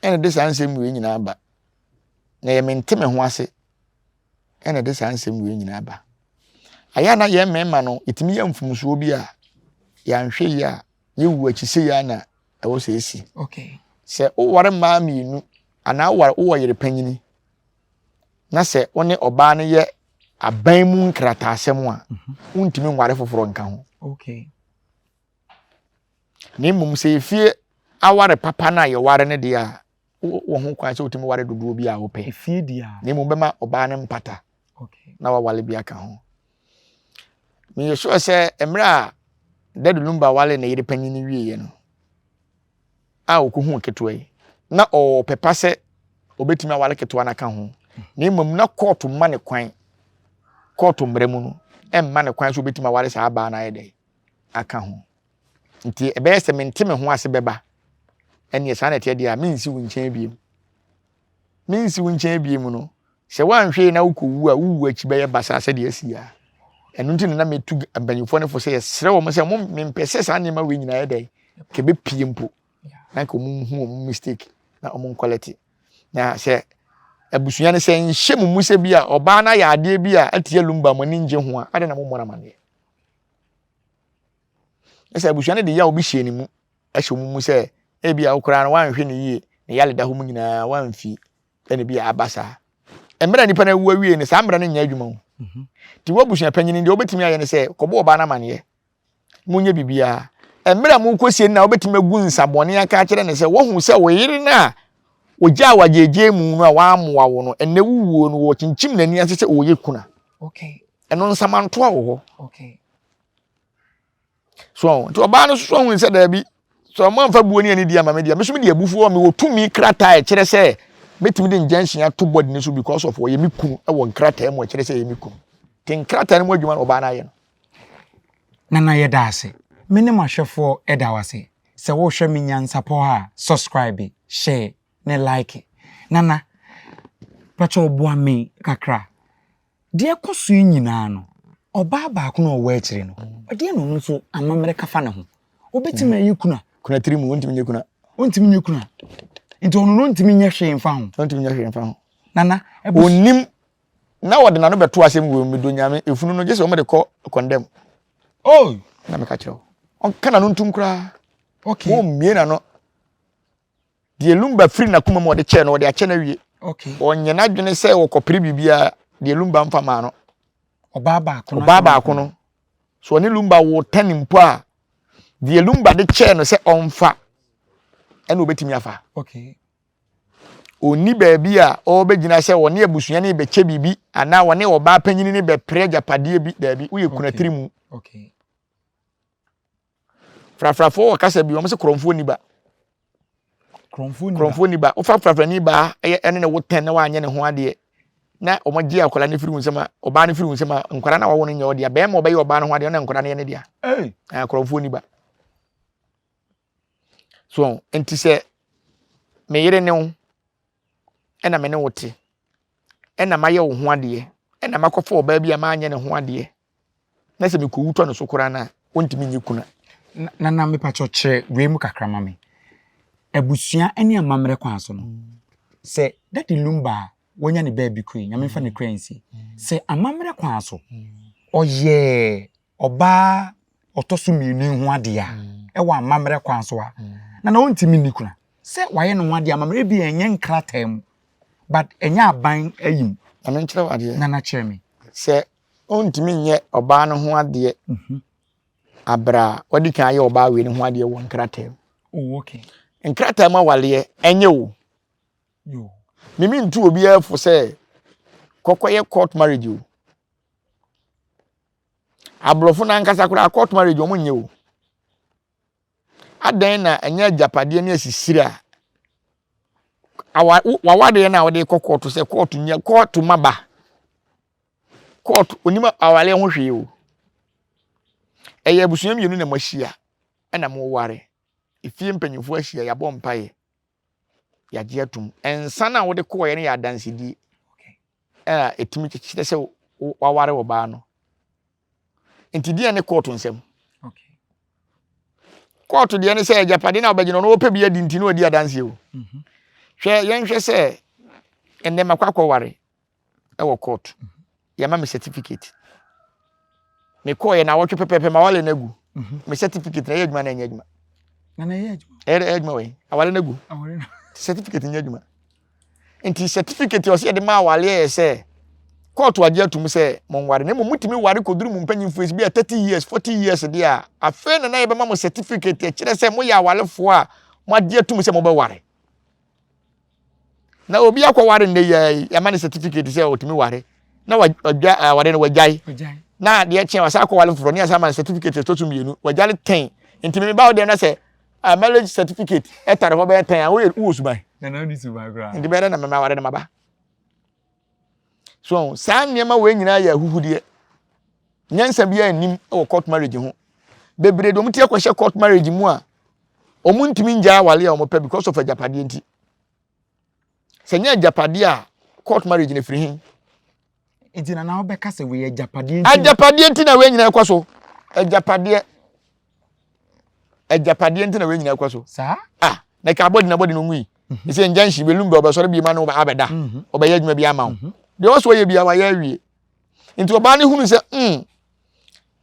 S1: ɛna ɛde saa nsɛm wei nyinaa ba. Na ɛyɛ mente me ho ase ɛna ɛde saa nsɛm wei nyinaa ba. Ayɛ a na yɛn mmarima no yɛtumi yɛ mfomsoɔ bi a yɛanhwɛ yie a yɛwu akyi sɛ yɛ na ɛwɔ sɛ ɛsi.
S2: Okay.
S1: Sɛ woware mmaa mmienu anaa woware wowɔ yere panyini na sɛ wo ne ɔbaa no yɛ aban mu nkrataasɛm a mhm. wontumi nware foforɔ nka ho.
S2: Okay.
S1: Na mmom sɛ efie aware papa no a yɛware no deɛ a, wowɔ ho kwan sɛ wotumi ware dodoɔ bi a wopɛ.
S2: Efie deɛ a.
S1: Na mmom bɛma ɔbaa no mpata.
S2: Okay.
S1: Na wawale bi aka ho. Meyɛ sure sɛ mmerɛ a Daddy Lumba wale ne yere panyin no wieɛ no, a ɔkɔhuu ketewa yi, na ɔwɔ pɛ pa sɛ ɔbɛtumi aware ketewa no aka ho. Na mmom na kɔɔto mma ne kwan, kɔɔto mmara mu no, ɛmma ne kwan sɛ ɔbɛtumi aware saa baa no ayɛ dɛn. aka ho. Nti ɛbɛyɛ sɛ mente me ho ase bɛba. Ɛneɛ saa na ɛteɛ deɛ a, mensi wo nkyɛn biem. Mensi wo nkyɛn biem no, sɛ woanhwɛ yi na wokɔwu a, wowu akyi bɛyɛ basaa sɛdeɛ asi a. Ɛno nti na na metu mpanyinfoɔ no fo sɛ yɛsrɛ wɔn sɛ mo mempɛ sɛ saa nneɛma wei nyinaa yɛ dɛn kɛbɛpie mpo na nka wɔn hu wɔn mistake na wɔn nkɔlɛte. Na sɛ abusua no sɛ nhyɛ mo mu sɛ bi a ɔbaa no ayɛ adeɛ bi a atia lumba mo ani ngye ho a, adɛn na mommɔ no amaneɛ? Ɛsɛ abusua no de yaw bi hyɛ ne mu, ɛhyɛ wɔn mu sɛ ebi a wokora no wanhwɛ ne yie, ne yale da hɔ mu nyinaa wamfi, ɛna bi a aba saa. Mmerɛ nipa no awu awie no, saa mmerɛ no nyɛ adwuma o. Mhm. Nti wo abusua panyin deɛ wobɛtumi ayɛ ne sɛ kɔbɔ ɔbaa no amaneɛ, monyɛ biribiara. Mmerɛ a mokɔsie no na wobɛtumi agu nsabɔne aka akyerɛ no sɛ woahu sɛ wo yere no a ogyaa wo agyegye mu no a wammoa wo no, ɛnnɛ wowuo no wɔkyinkyim n'ani ase sɛ ɔyɛ kuna.
S2: Okay.
S1: Ɛno nsamantoa wɔ hɔ.
S2: Okay.
S1: So nti ɔbaa no soso ahunu sɛ daabi sɛ ɔmo amfa buo ne ani di ama me deɛ me so me de abufuo mewɔ tumi krataa a ɛkyerɛ sɛ mɛtumi de injunction ato body no so because of ɔyɛ me kunu ɛwɔ nkrataa mu ɛkyerɛ sɛ ɛyɛ me kunu nti nkrataa no mu adwuma na ɔbaa no ayɛ no.
S2: Nana yɛda ase. Me ne m'ahwɛfoɔ da wo ase. Sɛ wohwɛ me Nyansapɔ a, subscribe, share ne like. Nana, pakyɛw boa me kakra. Deɛ ɛkɔ so yi nyinaa no, ɔbaa baako no a ɔwɔ akyire no, ɛdeɛn na ɔno nso amammerɛ ka fa ne ho? Ɔbɛtumi ayɛ kuna.
S1: Kuna tiri mu, ɔntumi nyɛ kuna.
S2: Ɔntumi nyɛ kuna. Nti ɔno no ɔntumi nyɛ hwee mfa ho.
S1: Ɔntumi nyɛ hwee mfa ho.
S2: Nana,
S1: ɔnim na wɔde n'ano bɛto asɛm wɔ mu do nyame efunu no gye sɛ wɔde kɔ kɔndɛm.
S2: Oh!
S1: Na meka kyerɛ wo. Ɔnka n'ano ntom koraa.
S2: Okay.
S1: Wɔmmie n'ano. Deɛ Lumba firi n'akoma mu ɔde kyɛɛ no, ɔde akyɛ no awie.
S2: Okay.
S1: Ɔnyɛ n'adwene sɛ ɔkɔpere biribiara deɛ Lumba mfa maa no.
S2: Ɔbaa baako no.
S1: Ɔbaa baako no. So ɔne Lumba wo tɛn mpo a, deɛ Lumba de kyɛɛ no sɛ ɔmfa, ɛna ɔbɛtumi afa.
S2: Okay.
S1: Ɔnni baabi a ɔbɛgyina sɛ ɔne abusua no bɛkyɛ biribi anaa ɔne ɔbaa panyin no bɛpere agyapadeɛ bi. Daabi, woyɛ kuna tiri mu.
S2: Okay.
S1: Frafrafoɔ wɔ kasa bi, wɔn sɛ korɔmfoɔ ni ba. Korɔmfoɔ ni ba. Wofa frafrani baa ɛyɛ ɛne ne wo tɛn na wanyɛ ne ho adeɛ na wɔn gye akwadaa no firi wo nsam a ɔbaa no firi wo nsam a nkwadaa no a wɔwɔ no nyɛ ɔdea. Bɛrima ɔbɛyɛ ɔbaa no ho adeɛ ɔna nkwadaa no yɛ ne dea. Ɛɛ korɔmfoɔ ni ba. So nti sɛ me yere ne wo ɛna me ne wo te ɛna mayɛ wo ho adeɛ ɛna makɔfa ɔbaa bi a manyɛ ne ho adeɛ. Na sɛ mekɔwu tɔ ne so koraa no a, ɔntumi nyɛ kuna.
S2: Nana mepakyɛw kyerɛ wei mu kakra ma me. Abusua ne amammerɛ kwan so no, sɛ Daddy Lumba a wanya ne baabi kɔ yi, Nyame mfa ne kra nsie, sɛ amammerɛ kwan so ɔyɛɛ ɔbaa ɔtɔ so mmienu yi ho adeɛ a, ɛwɔ amammerɛ kwan so a, Nana ɔntumi nni kuna. Sɛ wayɛ ne ho adeɛ amammerɛ bi a ɛnyɛ nkrataa mu, but ɛnyɛ aban ayi mu.
S1: Na menkyerɛ wo adeɛ.
S2: Nana kyerɛ me.
S1: Sɛ ɔntumi nyɛ ɔbaa no ho adeɛ mhm. abere a wadi kan ayɛ ɔbaa wei no ho adeɛ wɔ nkrataa mu.
S2: Oh, okay.
S1: Nkrataa mu awaleɛ ɛnyɛ o. Mimi ntu obiara fo sɛ kɔkɔyɛ court marriage o. Aborɔfo no ankasa koraa court marriage wɔn nyɛ o. Adɛn na ɛnyɛ agyapadeɛ ne asisire a awa wawadeɛ no a wɔde kɔ kɔɔto sɛ kɔɔto nyɛ kɔɔto ma ba kɔɔto onim awareɛ ho hwee o ɛyɛ abusua mmienu na moahyia ɛna moware efie mpanyinfoɔ ahyia yɛabɔ mpaeɛ yɛagye atum nsa no a wode kɔɔeɛ no yɛ adansedie ɛna ɛtumi kyerɛ sɛ waware ɔbaa no nti deɛ ne kɔɔto nsɛm kɔɔto deɛ ne sɛ agyapade no a wobɛgye no ɔno wɔpɛ bi adi nti na wadi adanseɛ o mhm. hwɛ yɛnhwɛ sɛ ɛnnɛ makɔ akɔware ɛwɔ court mhm. yɛma me certificate mekɔɔyɛ na awɔtwe pɛpɛpɛ ma wale no agu mhm. me certificate na ɛyɛ adwuma na ɛnyɛ adwuma ɛyɛ adwuma wɔ awale no agu certificate nyɛ adwuma Nti certificate a ɔsɛ yɛde ma awareɛ yɛ sɛ kóòtù agye atum sɛ monware na mmom motumi ware kɔduru mo mpanyimfoɔ esi bi a 30 years 40 years deɛ a afei na na yɛbɛma mo certificate ɛkyerɛ sɛ moyɛ awarefoɔ a moagye atum sɛ mobɛware na obi akɔware nnɛ yi yɛama no certificate sɛ ɔtumi ware na wadwa aware no wagyae na adeɛ kye a wasa akɔware foforɔ ne yɛasa ama no certificate ɛtɔ so mmienu wagyare tɛn nti meba wo deɛ na sɛ a marriage certificate ɛtare hɔ bɛyɛ tɛn a woyɛ wowɔ suban nti bɛyɛ dɛ na mɛma aware no maba so saa nneɛma wei nyinaa yɛ ahuhudeɛ nyansa biara nnim wɔ court marriage ho bebree de wɔn ti akɔhyɛ court marriage mu a wɔn ntumi ngya awale a wɔn pɛ because of agyapadeɛ nti Sɛ nyɛ agyapadeɛ a court marriage na firi he.
S2: Nti na na wobɛka sɛ wei agyapadeɛ nti.
S1: Agyapadeɛ nti na wei nyinaa kɔ so. Agyapadeɛ. Agyapadeɛ nti na wei nyinaa kɔ so.
S2: Saa?
S1: Ah, na ka abɔdi na abɔdi no nwui. Mhm. Sɛ injunction bɛlum bɛ ɔbɛsɔre bi ma no abɛda. Mhm. Ɔbɛyɛ adwuma bi ama wo. Mhm. Deɛ ɔsɔ yɛ bi a wayɛ awie. Nti ɔbaa no hunu sɛ mm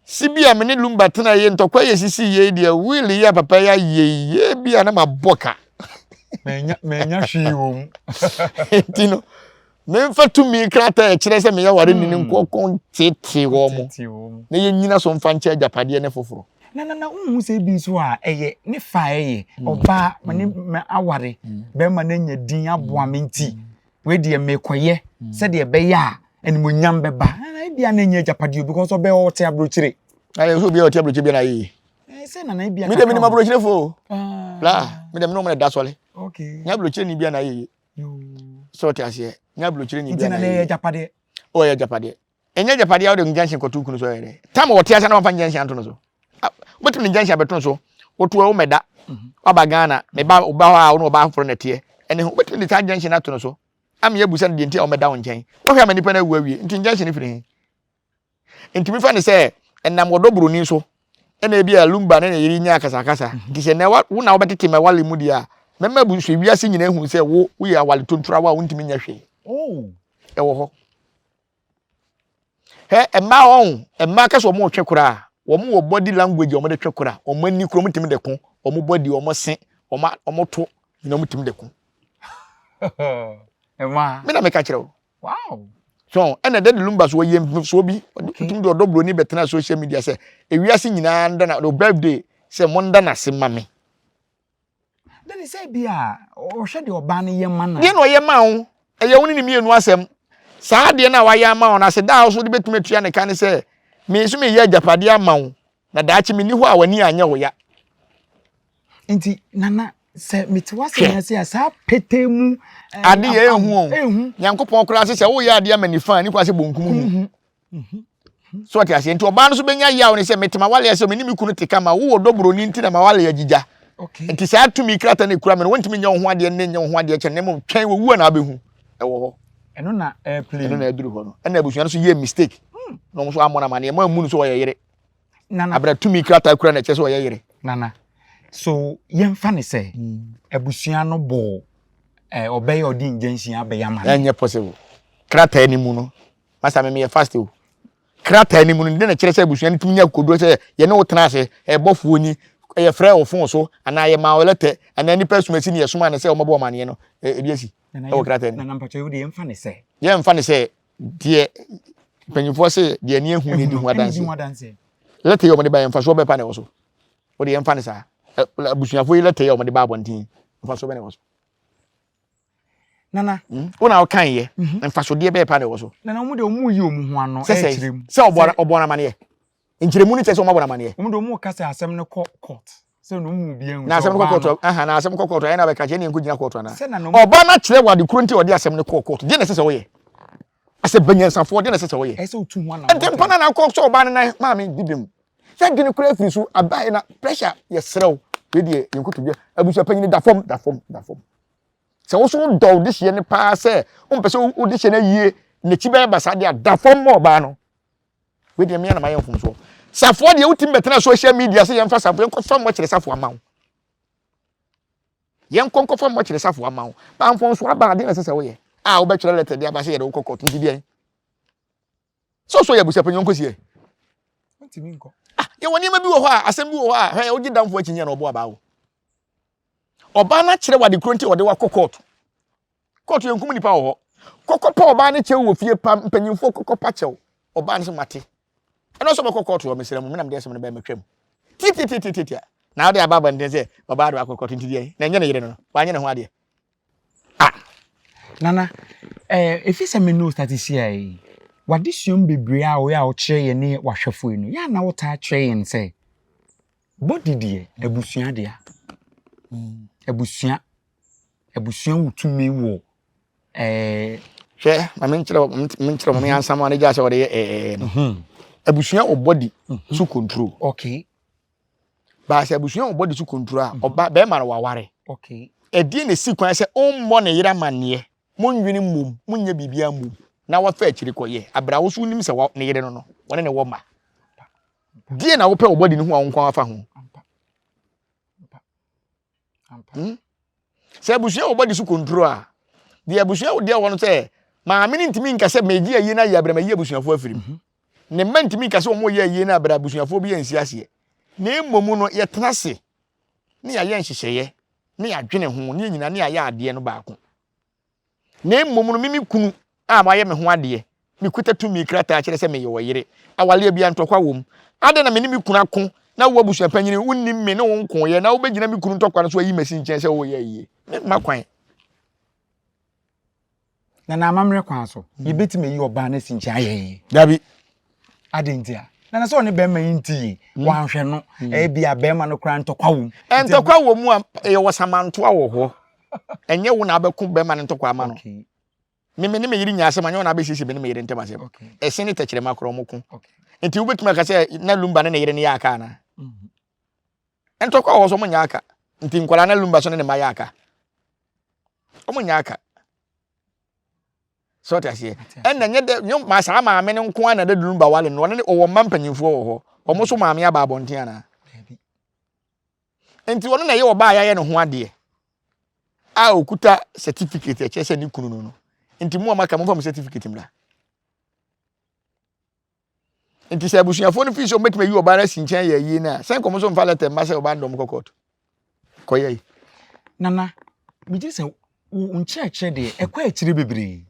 S1: Si bi a me ne Lumba tena yie ntɔkwa yɛ sisi yie deɛ will yi a papa yi ayɛ yie bi a na ma bɔ ka.
S2: Manya manya hwee wɔ mu.
S1: Nti no memfa tumi krataa ɛkyerɛ sɛ meyɛ ware ni ne hmm. nkɔkɔ tete wɔ mo na yɛnyina so mfa nkyɛ agyapadeɛ ne foforɔ.
S2: Na na na wohu sɛ ebi nso a ɛyɛ ne fa ɛyɛ hmm. ɔbaa ma ne hmm. aware bɛrima no anya din aboa me nti wei deɛ mekɔyɛ sɛdeɛ ɛbɛyɛ a animonyam bɛba ebia na ɛnyɛ agyapadeɛ o because ɔbɛ ɔte aburokyire.
S1: Na yɛ nso obi a ɔte aburokyire bi na ayɛ yie.
S2: Eh, sɛ nana ebia
S1: mi de mi ni ma aburokyire fo o. Ah. La mi de mi ni wɔn na da sɔle. Okay. Nyɛ aburokyire ni bi na ayɛ yie. Sɛ ɔte aseɛ nyɛ aburokyire ni bi na ayɛ yie.
S2: Nti na ɛyɛ agyapadeɛ.
S1: Ɔ yɛ agyapadeɛ. Ɛnyɛ agyapadeɛ a wode injunction kɔto kunu so ɔyɛ dɛ. Tam ɔte ase na wɔmfa injunction ato no so. Wobɛtumi de injunction abɛto no so. Woto a womɛda. Mhm. Waba Ghana, meba woba hɔ a wo ne ɔbaa foforɔ na ɛteɛ. Ɛne ho wobɛtumi de saa injunction ato no so. Ama yɛabusa no deɛ nti a wɔmɛda wo nkyɛn. Wohwɛ ama nipa no awu awie. Nti injunction no firi he? Nti mefa ne sɛ ɛnam wɔdɔ buroni so ɛna ebi a Lumba ne ne yere nya akasakasa. Mhm. Nti sɛ nɛ wo na wobɛtete ma wale mu deɛ a mɛma abusua wiase nyinaa hu sɛ wo woyɛ awale tonturawa a wontumi nyɛ hwee.
S2: Oh.
S1: Ɛwɔ hɔ. Hɛ mmaa wɔn mmaa kasa wɔn retwe koraa wɔn wɔ body language wɔn de twe koraa wɔn ani kura wɔn tumi de ko wɔn body wɔn se wɔn wɔn to nyina wɔn tumi de ko.
S2: Mmaa.
S1: Mi na mi ka kyerɛ o.
S2: Wow.
S1: So ɛna Daddy Lumba so wɔyɛ mfomsoɔ bi ɔtumi de ɔdɔ buroni bɛtena social media sɛ ewiase nyinaa nda na o birthday sɛ mo nda n'ase ma me.
S2: Dɛn sɛ bi a ɔhwɛ deɛ ɔbaa no yɛ ma no.
S1: Deɛ na ɔyɛ ma wo ɛyɛ wo ne ne mmienu asɛm saa adeɛ no a wayɛ ama wo no ase da a wo so de bɛtumi atua ne ka ne sɛ me nso meyɛ agyapadeɛ ama wo na daakye menni hɔ a w'ani anyɛ wo ya.
S2: Nti nana sɛ mete w'asɛm ase a saa petee mu
S1: eh, ade yɛ ehu o nyankopɔn koraa sɛ sɛ woyɛ adeɛ ama nifa a ne kwan sɛ bonkum hu so ɔte aseɛ nti ɔbaa no so bɛnya yaw ne sɛ mete ma wale sɛ me ne me kunu te kama wowɔ dɔ buroni nti na ma wale agyigya nti saa tumi krataa no ekura me no wontumi nyɛ wo ho adeɛ ne nyɛ wo ho adeɛ kyɛ ne mmom twɛn wɔ wu a na abɛhu ɛwɔ hɔ
S2: ɛno na ɛɛpili
S1: ɛno na ɛduru hɔ no ɛna abusua no so yɛ mistake hmm. na wɔn nso amɔ no amaneɛ mo ammu no sɛ ɔyɛ yere.
S2: Nana.
S1: Abira tumi krataa kura na ɛkyerɛ sɛ ɔyɛ yere.
S2: Nana, so yɛmfa ne sɛ abusua no bɔɔ eh, ɔbɛyɛ ɔde injunction abɛyɛ ama no.
S1: Ɛnyɛ possible. Krataa ni mu no, masa me meyɛ fast o. Krataa ni mu no, de na kyerɛ sɛ abusua no tumi nya kodoɔ sɛ yɛne wo tena ase, ɛbɔfoɔ ni, yɛfrɛ wo fon so, anaa yɛma wo lɛtɛ, anaa nipa asumasi ne yɛsoma ne sɛ wɔmmɛbɔ ɔmaneɛ no, ebi asi ɛwɔ krataa ni.
S2: Nana mpakyɛ wo deɛ yɛmfa ne sɛ.
S1: Yɛmfa ne sɛ deɛ mpanyinfoɔ se deɛ ani ehu ne di ho adanseɛ. Lɛtɛ yi a wɔde ba yɛ mfasoɔ bɛɛ pa na ɛwɔ so. Wode yɛmfa ne saa. Abusuafoɔ yi lɛtɛ yi a wɔde ba abɔnten mfasoɔ bɛɛ na ɛwɔ so.
S2: Nana.
S1: Wo na wokan yɛ. Mfasodeɛ bɛɛ pa na ɛwɔ so.
S2: Nana wɔn de wɔn yi wɔn ho ano ɛkyerɛ mu.
S1: Sɛ ɔbɔ ɔbɔ amaneɛ. Nkyerɛmu no kyerɛ sɛ wɔn abɔ no amaneɛ.
S2: Wɔn de wɔn ka sɛ asɛm no kɔ court. Sɛ na wɔn mu obiara
S1: nhu. Na asɛm no kɔ court aha na asɛm kɔ court ɛna bɛka kyerɛ ne nko gyina court ana. Ɔba no akyerɛ wɔ ade koro nti ɔde asɛm no kɔɔ court. Deɛ na ɛsɛ sɛ ɔyɛ. Asɛ banyansafoɔ deɛ na ɛsɛ sɛ ɔyɛ.
S2: Ɛsɛ otu ho anamɔ.
S1: Nti mpa na na akɔ sɛ ɔbaa no nan maame bibim. Sɛ adwene koraa firi so abae na pressure yɛsrɛ wo. Wei deɛ yɛn kotodwe abusua panyin da fam da fam da fam. Sɛ wo so wodɔ wo dehyeɛ no paa sɛ wompɛ sɛ wo dehyeɛ no ayie n'akyi bɛyɛ basaa deɛ a da fam ma ɔbaa no. Wei deɛ mmea na mayɛ mfomsoɔ. Safoa deɛ wotumi bɛtena social media sɛ yɛmfa safoa yɛnkɔfa mmɔkyerɛ safoa ma wo. Yɛnkɔ nkɔfa mmɔkyerɛ safoa ma wo. Ba mfomsoɔ aba adeɛ na ɛsɛ sɛ woyɛ a wobɛtwerɛ lɛtɛ de aba sɛ yɛde wokɔ court nti deɛn. Sɛ ɔsɔ yɛ abusua panyin ɔnkɔsi ɛ. Ah, yɛwɔ nneɛma bi wɔ hɔ a asɛm bi wɔ hɔ a hwɛ wogye damfo akyi nyɛ na ɔbɔ abaa wo. Ɔbaa no akyerɛ wade kuro nti ɔde wakɔ court. Kóòtù yɛn nkum nipa wɔ hɔ. Kɔkɔpa ɔbaa no kyɛw wɔ fie pa mpanyinfoɔ kɔkɔpa kyɛw ɔbaa no sɛ mate. Ɛna ɔsɛ ɔbɛkɔ kóòtù hɔ mesrɛ mo menam deɛ asɛm no bɛyɛ matwam. Tiatiatiatiatia na ɔde aba abɔnten sɛ ɔbaa de wakɔ kóòtù nti deɛ na ɛnyɛ ne yere no no wanyɛ ne ho adeɛ.
S2: Ah Nana eh, ɛfiri sɛ me ne wo starte hyia yi, w'adesua mu bebree a woyɛ a wokyerɛ yɛn ne w'ahwɛfoɔ yi no, yɛ a na wotaa kyerɛ yɛn sɛ body deɛ abusua dea. Abusua abusua wɔ tumi wɔ ɛɛ.
S1: Hwɛ ma menkyerɛ wo menkyerɛ wo ma meyansa ma ne gya sɛ wɔde yɛ ɛɛ no. Mhm. Abusua wɔ body mhm. so control.
S2: Okay.
S1: Baasa abusua wɔ body so control a mhm. ɔba bɛrima no waware.
S2: Okay.
S1: Ɛdeɛ na esi kwan sɛ ɔmmɔ ne yere amanneɛ monnwene mmom monyɛ biribiara mmom na wafa akyiri kɔyɛ abira wo so wonim sɛ ne yere no no wɔne ne wɔ mma. Deɛ na wopɛ wɔ body no ho a wo nko afa ho. Hmm? Sɛ abusua wɔ bɔde so kontro a, deɛ abusua wo deɛ wɔ no sɛ maame no ntumi nka sɛ megye ayie no ayɛ abrɛ mayi abusuafoɔ afiri mu. Mhm. Ne mma ntumi nka sɛ wɔn yɛ ayie no abrɛ abusuafoɔ bi ansi aseɛ. Na mmom no yɛtena ase ne yɛayɛ nhyehyɛeɛ ne yɛadwene ho ne yɛn nyinaa ne yɛayɛ adeɛ no baako. Na mmom no, me me kunu a wayɛ me ho adeɛ, mekuta tumi krataa kyerɛ sɛ meyɛ ɔyere. Awareɛ biara ntɔkwa wom. Adɛn na me ne me kunu ako na wo abusuapanyini wonnim me ne wo nkoeɛ na wobɛgyina me kunu ntɔkwa no so ayi m'asi nkyɛn sɛ woreyɛ ayie? Memma kwan.
S2: Na na amammerɛ kwan so, yɛbɛtumi ayi ɔbaa no asi nkyɛn ayɛ yie?
S1: Dabi.
S2: Adɛn nti a? Na na sɛ ɔne bɛrima yi nti yie, wanhwɛ no, ebi a bɛrima no koraa ntɔkwa wom.
S1: Ntɔkwa wɔ mu a, yɛwɔ samantoa wɔ hɔ. Ɛnyɛ wo na abɛko bɛrima no ntɔkwa ama no. Me me ne me yere nya asɛm, anyɛ wo na abɛsiesie me ne me yere ntam asɛm. Ɛse ne tɛkyerɛma koraa wɔn ko. Nti wobɛtumi aka sɛ na Lumba ne ne yere no yɛ aka anaa? Mm-hmm. Ntɔkwa wɔ hɔ so wɔn nyɛ aka. Nti nkwadaa na Lumba so ne ne mma yɛ aka. Wɔn nyɛ aka. Sɛ ɔte aseɛ. Ɛna nyɛ dɛ nyɛ ma saa maame no nko ara na dɛ Lumba wale no ɔne ne ɔwɔ mma mpanyinfoɔ wɔ hɔ. Wɔn nso maame aba abɔnten anaa? Nti ɔno na ɛyɛ ɔbaa a yɛayɛ ne ho adeɛ a ɔkuta certificate ɛkyerɛ sɛ ne kunu no no. Nti mo a moaka momfa mo certificate mmra. Nti sɛ abusuafoɔ no fii sɛ wɔbɛtumi ayi ɔbaa no asi nkyɛn yɛ ayie no a, sɛ nkɔm nso mfa lɛtɛ mma sɛ ɔbaa no dɔm kɔ kɔɔto. Kɔyɛ yi.
S2: Nana, megye sɛ wo nkyerɛkyerɛ deɛ ɛkɔ akyire bebree.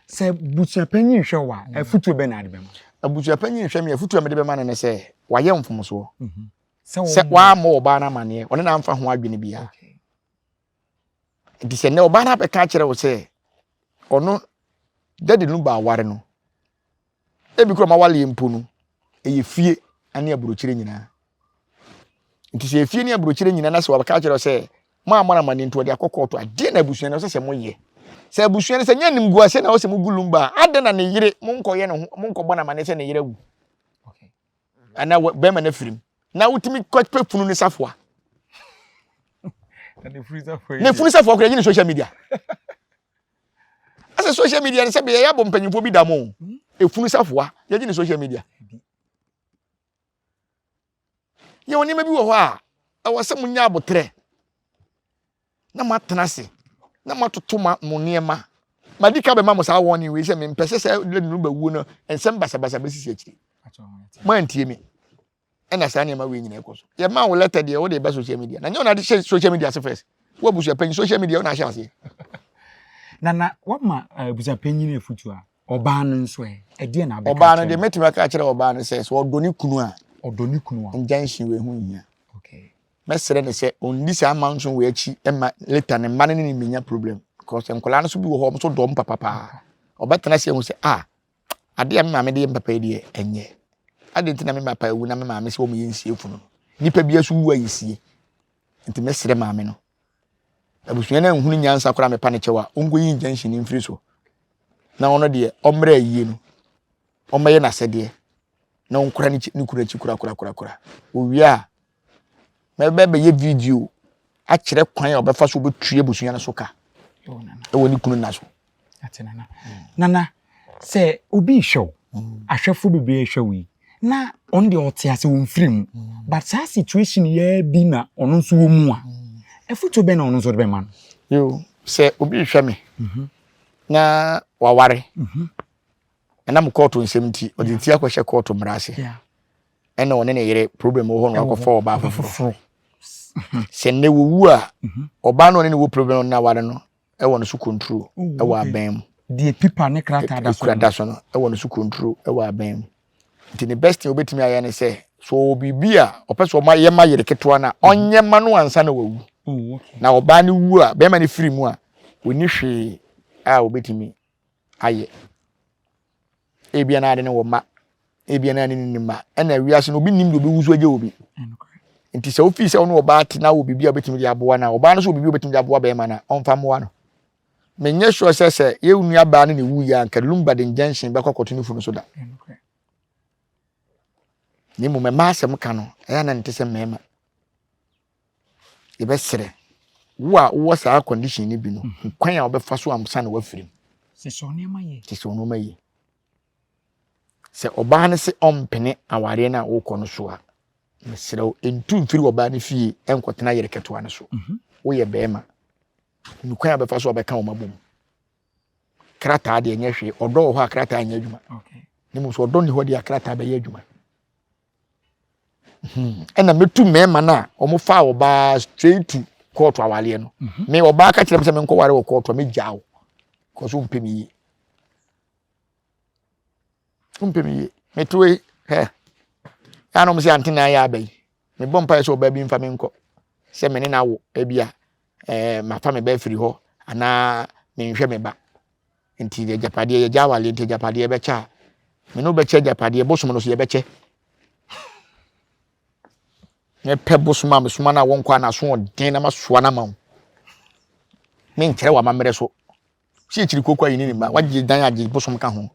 S2: Sɛ busuapanyin hwɛ wo a, afutuo bɛn na ade bɛma?
S1: Abusuapanyin hwɛ me afutuo a mede bɛma no ne sɛ wayɛ mfomsoɔ. Mhm. Sɛ wammɔ ɔbaa no amanneɛ, ɔne no amfa ho adwene biara. Nti sɛ nnɛ ɔbaa no abɛka akyerɛ wo sɛ ɔno dadi no ba aware no, ebi kora ɔma waleɛ mpo no, ɛyɛ fie ne aburokyire nyinaa. Nti sɛ efie ne aburokyire nyinaa na sɛ wɔbɛka akyerɛ wo sɛ mo a mo amanneɛ nti wɔde akɔ kɔɔto adeɛ na abusua no sɛ sɛ moyɛ. Sɛ abusua no sɛ nyɛ animguaseɛ na wɔsɛ mugu lumba a, adɛn na ne yere monkɔyɛ ne ho monkɔbɔ no amanneɛ sɛ ne yere awu. Anaa bɛrima no afiri mu na wotumi kɔpɛ funu no safoa. Ne funu safoa kora yi ne social media. Asɛ social media no sɛ bɛyɛ yɛabɔ mpanyinfoɔ bi da mo. Efunu safoa yɛgye ne social media. Yɛwɔ nneɛma bi wɔ hɔ a ɛwɔ sɛ monya abotrɛ na moatena ase na moatoto ma mo nneɛma. Madi ka bɛma mo saa warning wei sɛ mempɛ sɛ sɛ lady no bɛwuo no nsɛm basabasa bɛsisi akyiri. Moantie me. Ɛna saa nneɛma wei nyinaa ɛkɔ so. Yɛma wo letter deɛ wode ba social media. Na nyɛ wo na ade hyɛ social media ase first. Wo abusua panyin social media wo na ahyɛ aseɛ.
S2: Nana wama eh, abusua panyin afutu a ɔbaa no nso ɛ ɛdeɛ na abɛka
S1: Ɔbaa no deɛ mɛtumi aka akyerɛ ɔbaa no sɛ sɛ ɔdɔ ne kunu a
S2: ɔdɔ ne kunu a
S1: injunction wei ho nhia.
S2: Okay.
S1: Mɛsrɛ no sɛ ɔndi saa manso wei akyi ma later ne mma no ne ne mmenya problem because nkwadaa no nso bi wɔ hɔ wɔn nso dɔ wɔn papa paa. Ɔbɛtena ase ahu sɛ ah adeɛ a me maame de yɛ me papa yi deɛ ɛnyɛ. Adɛn nti na me papa awu na me maame sɛ wɔn yɛ nsie funu no. Nipa bi nso wu a yɛsie. Nti mɛsrɛ maame no. Abusua no anhunu nyansa koraa mepa ne kyɛw a ɔnkɔyi injunction no mfiri so. Na ɔno deɛ ɔmmrɛ ayie no. Ɔmmɛyɛ n'asɛdeɛ na ɔnkora ne ne kunu akyi korakorakorakora. Owie a, mɛbɛbɛyɛ video akyerɛ kwan a ɔbɛfa so ɔbɛtua abusua no so ka ɛwɔ ne kunu nna so.
S2: Ate nana. Nana, sɛ obi rehwɛ wo, ahwɛfo bebree rehwɛ wo yi, na ɔno deɛ ɔte ase ɔmfiri mu, but saa situation yi bi na ɔno nso wɔ mu a, afotuo bɛn na ɔno nso de bɛma no?
S1: Yo, sɛ obi rehwɛ me na waware, ɛnam kɔɔto nsɛm nti ɔde ne ti akɔhyɛ kɔɔto mmara ase ɛna ɔne ne yere problem wɔ hɔ na wakɔfa ɔbaa foforɔ sɛ nnɛ wɔwu a mhm. ɔbaa no ɔne ne wɔ problem no aware no ɛwɔ no so control oh, ɛwɔ abɛn mu
S2: deɛ pipa ne krataa da so
S1: da so no ɛwɔ no so control ɛwɔ abɛn mu nti ne best thing obetumi ayɛ ne sɛ so ɔwɔ biribi a ɔpɛ sɛ ɔma yɛ ma yere ketewa no a mhm. ɔnyɛ ma no ansa na wawu oh, na ɔbaa no wu a bɛrima no firi mu a ɔni hwee a obetumi ayɛ. Ebia na ade no wɔ mma, ebia na ade no nni mma. Ɛna wiase no obi nim deɛ obewu so agye obi. Nti sɛ wofii sɛ wo ne ɔbaa te na wɔ biribi a wobɛtumi de aboa no a, ɔbaa no nso wɔ biribi a wobɛtumi de aboa bɛrima no a, ɔmfa mmoa no. Menyɛ sure sɛ sɛ yɛn nua baa no na ɛwu yɛ a, nka Lumba de injunction bɛkɔ akɔto ne funu so da. Na mmom mmaa asɛm ka no, ɛyɛ na nte sɛ mmarima. Yɛbɛsrɛ wo a wowɔ saa condition no bi no, mhm. kwan a wobɛfa so ansa na woafiri mu.
S2: Hyehyɛ nneɛma yie.
S1: Hyehyɛ nneɛma yie. Sɛ ɔbaa no se ɔmpene awareɛ no a wokɔ no so a, mesrɛ wo, ntu mfiri ɔbaa no fie nkɔtena yere ketewa no so. Mhm. Woyɛ bɛrima. Nu kwan a wobɛfa so a wobɛka wɔn abom. Krataa deɛ nyɛ hwee. Ɔdɔ wɔ hɔ a krataa nyɛ adwuma. Ne mu nso ɔdɔ nni hɔ deɛ a krataa bɛyɛ adwuma. Hmm. Ɛna mɛtu mmarima no a wɔfaa ɔbaa straight to kɔɔto awareɛ no. Mhm. Me ɔbaa ka kyerɛ me sɛ menkɔware wɔ kɔɔto a megyaa wo. Kɔ so wompɛ me yie. Wompɛ me yie. Metoe hɛ. Ɛna wɔn sɛ ante na ayɛ aba yi. Mebɔ mpaeɛ sɛ ɔbaa bi mfa me nkɔ. Sɛ me ne no awo ebi a ɛɛ mafa me ba afiri hɔ anaa menhwɛ me ba. Nti agyapadeɛ yɛgya awareɛ nti agyapadeɛ bɛkyɛ a me ne wo bɛkyɛ agyapadeɛ bosom no so yɛbɛkyɛ mepɛ bosom a mesoma no a wɔnkɔ a n'aso ɔden na masoa no ama wo menkyerɛ w'amammerɛ so si akyiri koko ayi ne ne mma wagye dan agye bosom ka ho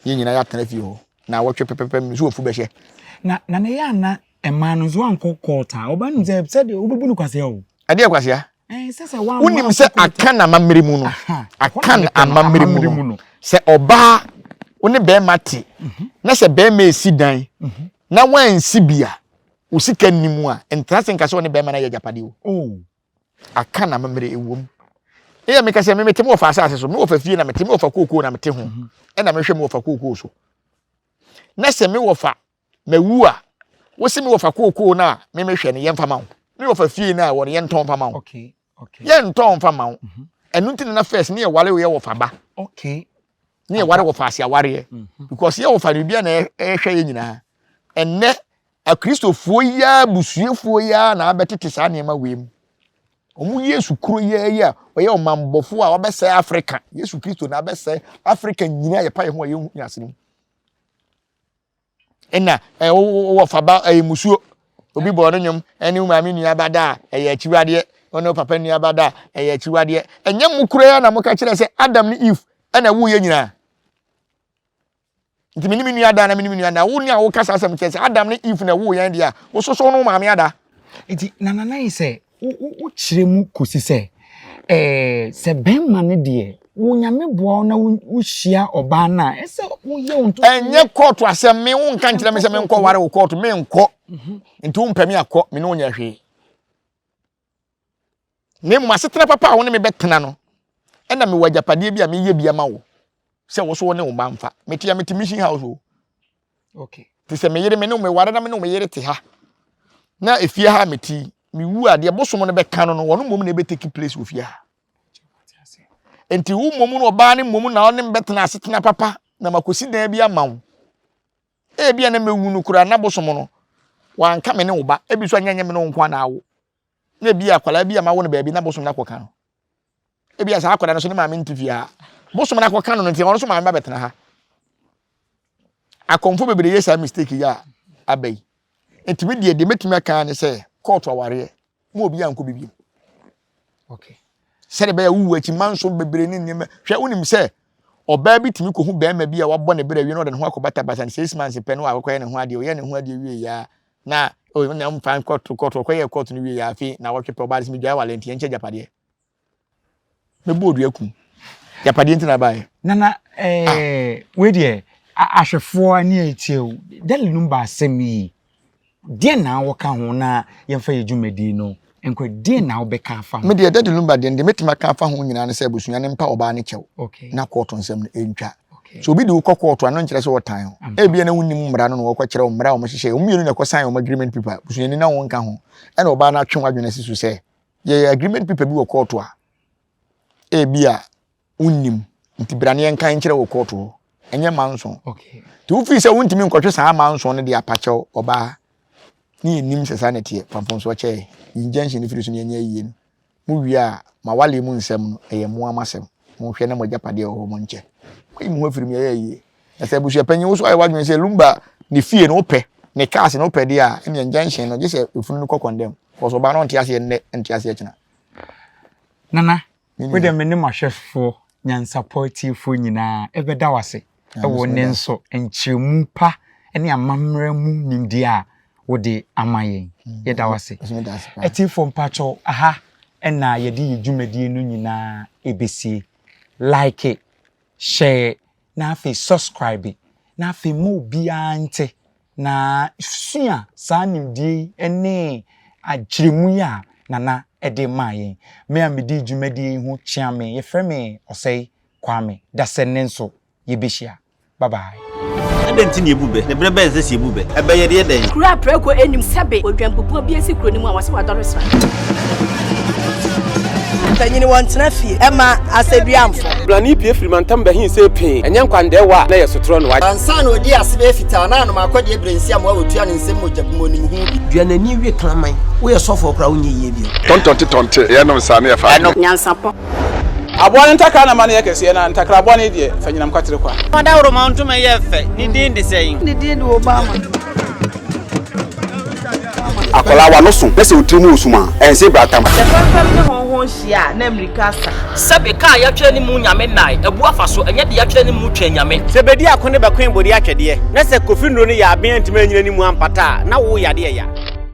S1: Yɛn nyinaa yɛatena fie hɔ naawɔtwe pɛpɛpɛ me nso afu bɛhyɛ.
S2: Na na ne yɛ ana mmaa no nso ankɔ court a ɔba nim sɛ sɛdeɛ wobɛbu no kwasea o.
S1: Ɛdeɛ kwasea?
S2: Ɛɛ sɛ sɛ wɔn
S1: Wonim sɛ Akan amammerɛ mu no Akan amammerɛ mu no sɛ ɔbaa wo ne bɛrima te mhm. na sɛ bɛrima esi dan mhm. na wansi bi a wo sika nni mu a ntena se nka sɛ ɔne bɛrima no ayɛ agyapadeɛ o.
S2: Oh.
S1: Aka na memere ɛwom. Eyɛ meka sɛ me mete me wɔfa asase so, me wɔfa fie na mete, me wɔfa kookoo na mete ho, mhm. ɛna mehwɛ me wɔfa kookoo so. Na sɛ me wɔfa mawu a, wose me wɔfa kookoo no a me mehwɛ no yɛmfa ma wo. Me wɔfa fie no a wɔ no yɛntɔn mfa ma wo. Yɛntɔn mfa ma wo. Mhm. Ɛno nti na na first ne yɛware wo yɛ wɔfa ba. Ne yɛware wɔfa ase awareɛ. Mhm. Because yɛ wɔfa no biribi a na ɛhwɛ yɛ nyinaa. Ɛnnɛ Akristofoɔ yi ara abusuafoɔ yi ara na abɛtete saa nneɛma wei mu. Wɔn Yesu kuro yi ara yi a ɔyɛ ɔmanbɔfoɔ a wabɛsɛe Afrika. Yesu Kristo na abɛsɛe Afrika nyinaa yɛpa yɛn ho a yɛnhu ase no mu. Ɛna wɔ faba ɛyɛ musuo. Obi bɔɔ no nnwom ɛne wo maame nua ba da a ɛyɛ akyiwadeɛ. Wo ne wo papa nua ba da a ɛyɛ akyiwadeɛ. Ɛnyɛ mo kuro yi ara na moka kyerɛ sɛ Adam ne Eve ɛna ɛwoo yɛn nyinaa. Nti me ne me nua da na me ne me nua da. Wo ne a woka saa asɛm kyerɛ sɛ Adam ne Eve na ɛwoo yɛn deɛ a, wososo no maame ada.
S2: Nti na nana yi sɛ wokyerɛ mu kɔsi sɛ ɛɛ sɛ bɛrima no deɛ Wo Nyame boa wo na wohyia ɔbaa no a, ɛsɛ woyɛ wo ntoto.
S1: Ɛnyɛ kɔɔto asɛm, me wo nka nkyerɛ me sɛ menkɔ ware wo kɔɔto, menkɔ. Mhm. Nti wompɛ me akɔ, me ne wo nyɛ hwee. Na mmom asetena papa a wo ne me bɛtena no, ɛna mewɔ agyapadeɛ bi a meyɛ bi ama wo sɛ wo so wo ne wo mma mfa. Mete a mete mission house o.
S2: Okay.
S1: Te sɛ me yere me ne me ware na me ne me yere te ha. Na efie ha mete yi, mewu a deɛ bosom no bɛka no no, wɔn mmom na ɛbɛtake place wɔ fie ha. Nti wo mmom no ɔbaa no mmom na ɔne me bɛtena asetena papa na makɔsi dan bi ama wo. Ebia na mɛwu no koraa na bosom no wanka me ne wo ba. Ebi nso anyɛ nyɛ me ne wo nko na awo. Na ebi akwadaa bi a mawo no baabi na bosom no akɔka no. Ebi a saa akwadaa no so ne maame nte fie ha. Bosom no akɔka no no nti ɔno nso maame ba bɛtena ha. Akɔmfo bebree yɛ saa mistake yi a aba yi. Nti me deɛ deɛ mɛtumi aka ne sɛ kɔɔto awareɛ ma obi ankɔ bi bio.
S2: Okay.
S1: Sɛde bɛyɛ wowu akyi manso bebree ne nneɛma. Hwɛ wonim sɛ ɔbaa bi tumi kɔhu bɛrima bi a wabɔ ne berɛ awie na ɔde ne ho akɔbatabata no 6 months pɛ no akɔyɛ ne ho adeɛ, ɔyɛ ne ho adeɛ wie ya na na mfa kɔto kɔto ɔkɔyɛ kɔto no wie ya afei na wɔtwe pɛ ɔbaa de sɛ medwae wale nti yɛnkyɛ agyapadeɛ. Mɛbɔ odua kum. Agyapadeɛ nti na abaeɛ.
S2: Nana ɛɛ eh, wei deɛ ahwɛfoɔ ne atie o Daddy Lumba asɛm yi deɛ na wɔka ho na yɛmfa yɛ dwumadie no nkɔ deɛ na wobɛka afa ho.
S1: Me deɛ Daddy Lumba deɛ deɛ mɛtumi aka afa ho nyinaa ne sɛ abusua no mpa ɔbaa no kyɛw na kɔɔto nsɛm no ɛntwa. So obi de wo kɔ kɔɔto ano nkyerɛ sɛ wɔtan o. Ebia na wonnim mmara no na wɔkɔkyerɛ wo mmara a wɔhyehyɛ. Wɔn mmienu na ɛkɔ sign wɔn agreement paper. Busuani na wɔnka ho. Ɛna ɔbaa no atwe w'adwene asi so sɛ yɛyɛ agreement paper bi wɔ kɔɔto a ebia wonnim nti bra ne yɛnka nkyerɛ wɔ kɔɔto hɔ. Ɛnyɛ manso. Nti wofii sɛ wontumi nkɔtwe saa manso no de apakyɛw ɔbaa ne yɛnim sɛ saa na ɛteɛ. Fa mfomsoɔ kyɛɛ. Injunction no firi so ne yɛnyɛ ayie no. Mowie a, mo awaleɛ mu nsɛm no, ɛyɛ mo ara mo asɛm. Monhwɛ na mo agyapadeɛ wɔ hɔ, monkyɛ. Moayi mo ho afiri mu, yɛyɛ ayie. Na sɛ abusuapanyin, wo nso ayɛ w'adwene sɛ Lumba ne fie no wopɛ, ne cars no wopɛ deɛ a, ɛnneɛ injunction no, gye sɛ efunu no kɔ condemn. Because ɔbaa no ɔnte aseɛ nnɛ, ɔnte aseɛ kyena.
S2: Nana, wo deɛ me ne m'ahwɛfoɔ, nyansapɔ atiefoɔ nyinaa ɛbɛda wo ase wɔ ne nso nkyerɛmu pa ne amammerɛ mu nimdeɛ a wode ama yɛn. Yɛda wo ase. Atiefoɔ mpakyɛw, aha na yɛde yɛ dwumadie no nyinaa ɛbɛsie. Like, share, na afei subscribe, na afei ma obiara nte na sua saa nimdeɛ yi ne akyerɛmu yi a Nana de maa yɛn. Me a medi dwumadie yi ho kyea me, yɛfrɛ me Ɔsɛe Kwame. Dasɛ nnɛ nso yɛbɛhyia. Bye bye.
S4: Adɛn nti na yɛbu bɛ? Na berɛ bɛn na ɛsɛ sɛ yɛbu bɛ? Ɛbɛ yɛde yɛ dɛn?
S5: Kuro a prako nnim sɛbe odwanbubuo bi asi kuro no mu a wɔse wadɔre sra.
S6: Mpanyin wɔntena fie ɛma asɛduamfo.
S7: Blani pue firi mantam bɛhe see pee, ɛnyɛ nkwandɛɛwa a na ɛyɛ sotorɔ no.
S8: Ansa na ɔdii ase bɛyɛ fitaa na anom akɔdeɛ berɛ nsi amoa wɔtua ne nsam mogya bi mu ɔnim ho bi.
S9: Dua n'ani we kraman. Woyɛ sɔfoɔ koraa wonyɛ yie bio.
S10: Tɔntɔnte tɔnte, yɛnom saa na yɛfa adwene.
S5: Nyansapɔ.
S7: Aboa no ntakra na ma no yɛ kɛseɛ, na ntakra bɔne deɛ, fa nyinam kwatere kwa.
S11: Ɔdawuroma ntoma yɛ fɛ, ne din de sɛn?
S6: Ne din de Obama.
S12: Akwadaa w'ano so na sɛ wo tiri mu wɔ sum a, ɛnse bratam.
S13: Sɛ fɛmfɛm ne hɔnhɔn hyia a, na mmirika asa.
S11: Sɛbe ka a yɛatwerɛ ne mu Nyame nnae, abu afa so, ɛnyɛ deɛ yɛatwerɛ ne mu Twɛn Nyame.
S7: Sɛ bedi ako ne bɛkoe bode atwɛdeɛ, na sɛ Kofi nnuro no yɛ aben antumi anyina ne mu ampata a, na wo yadeɛ ya.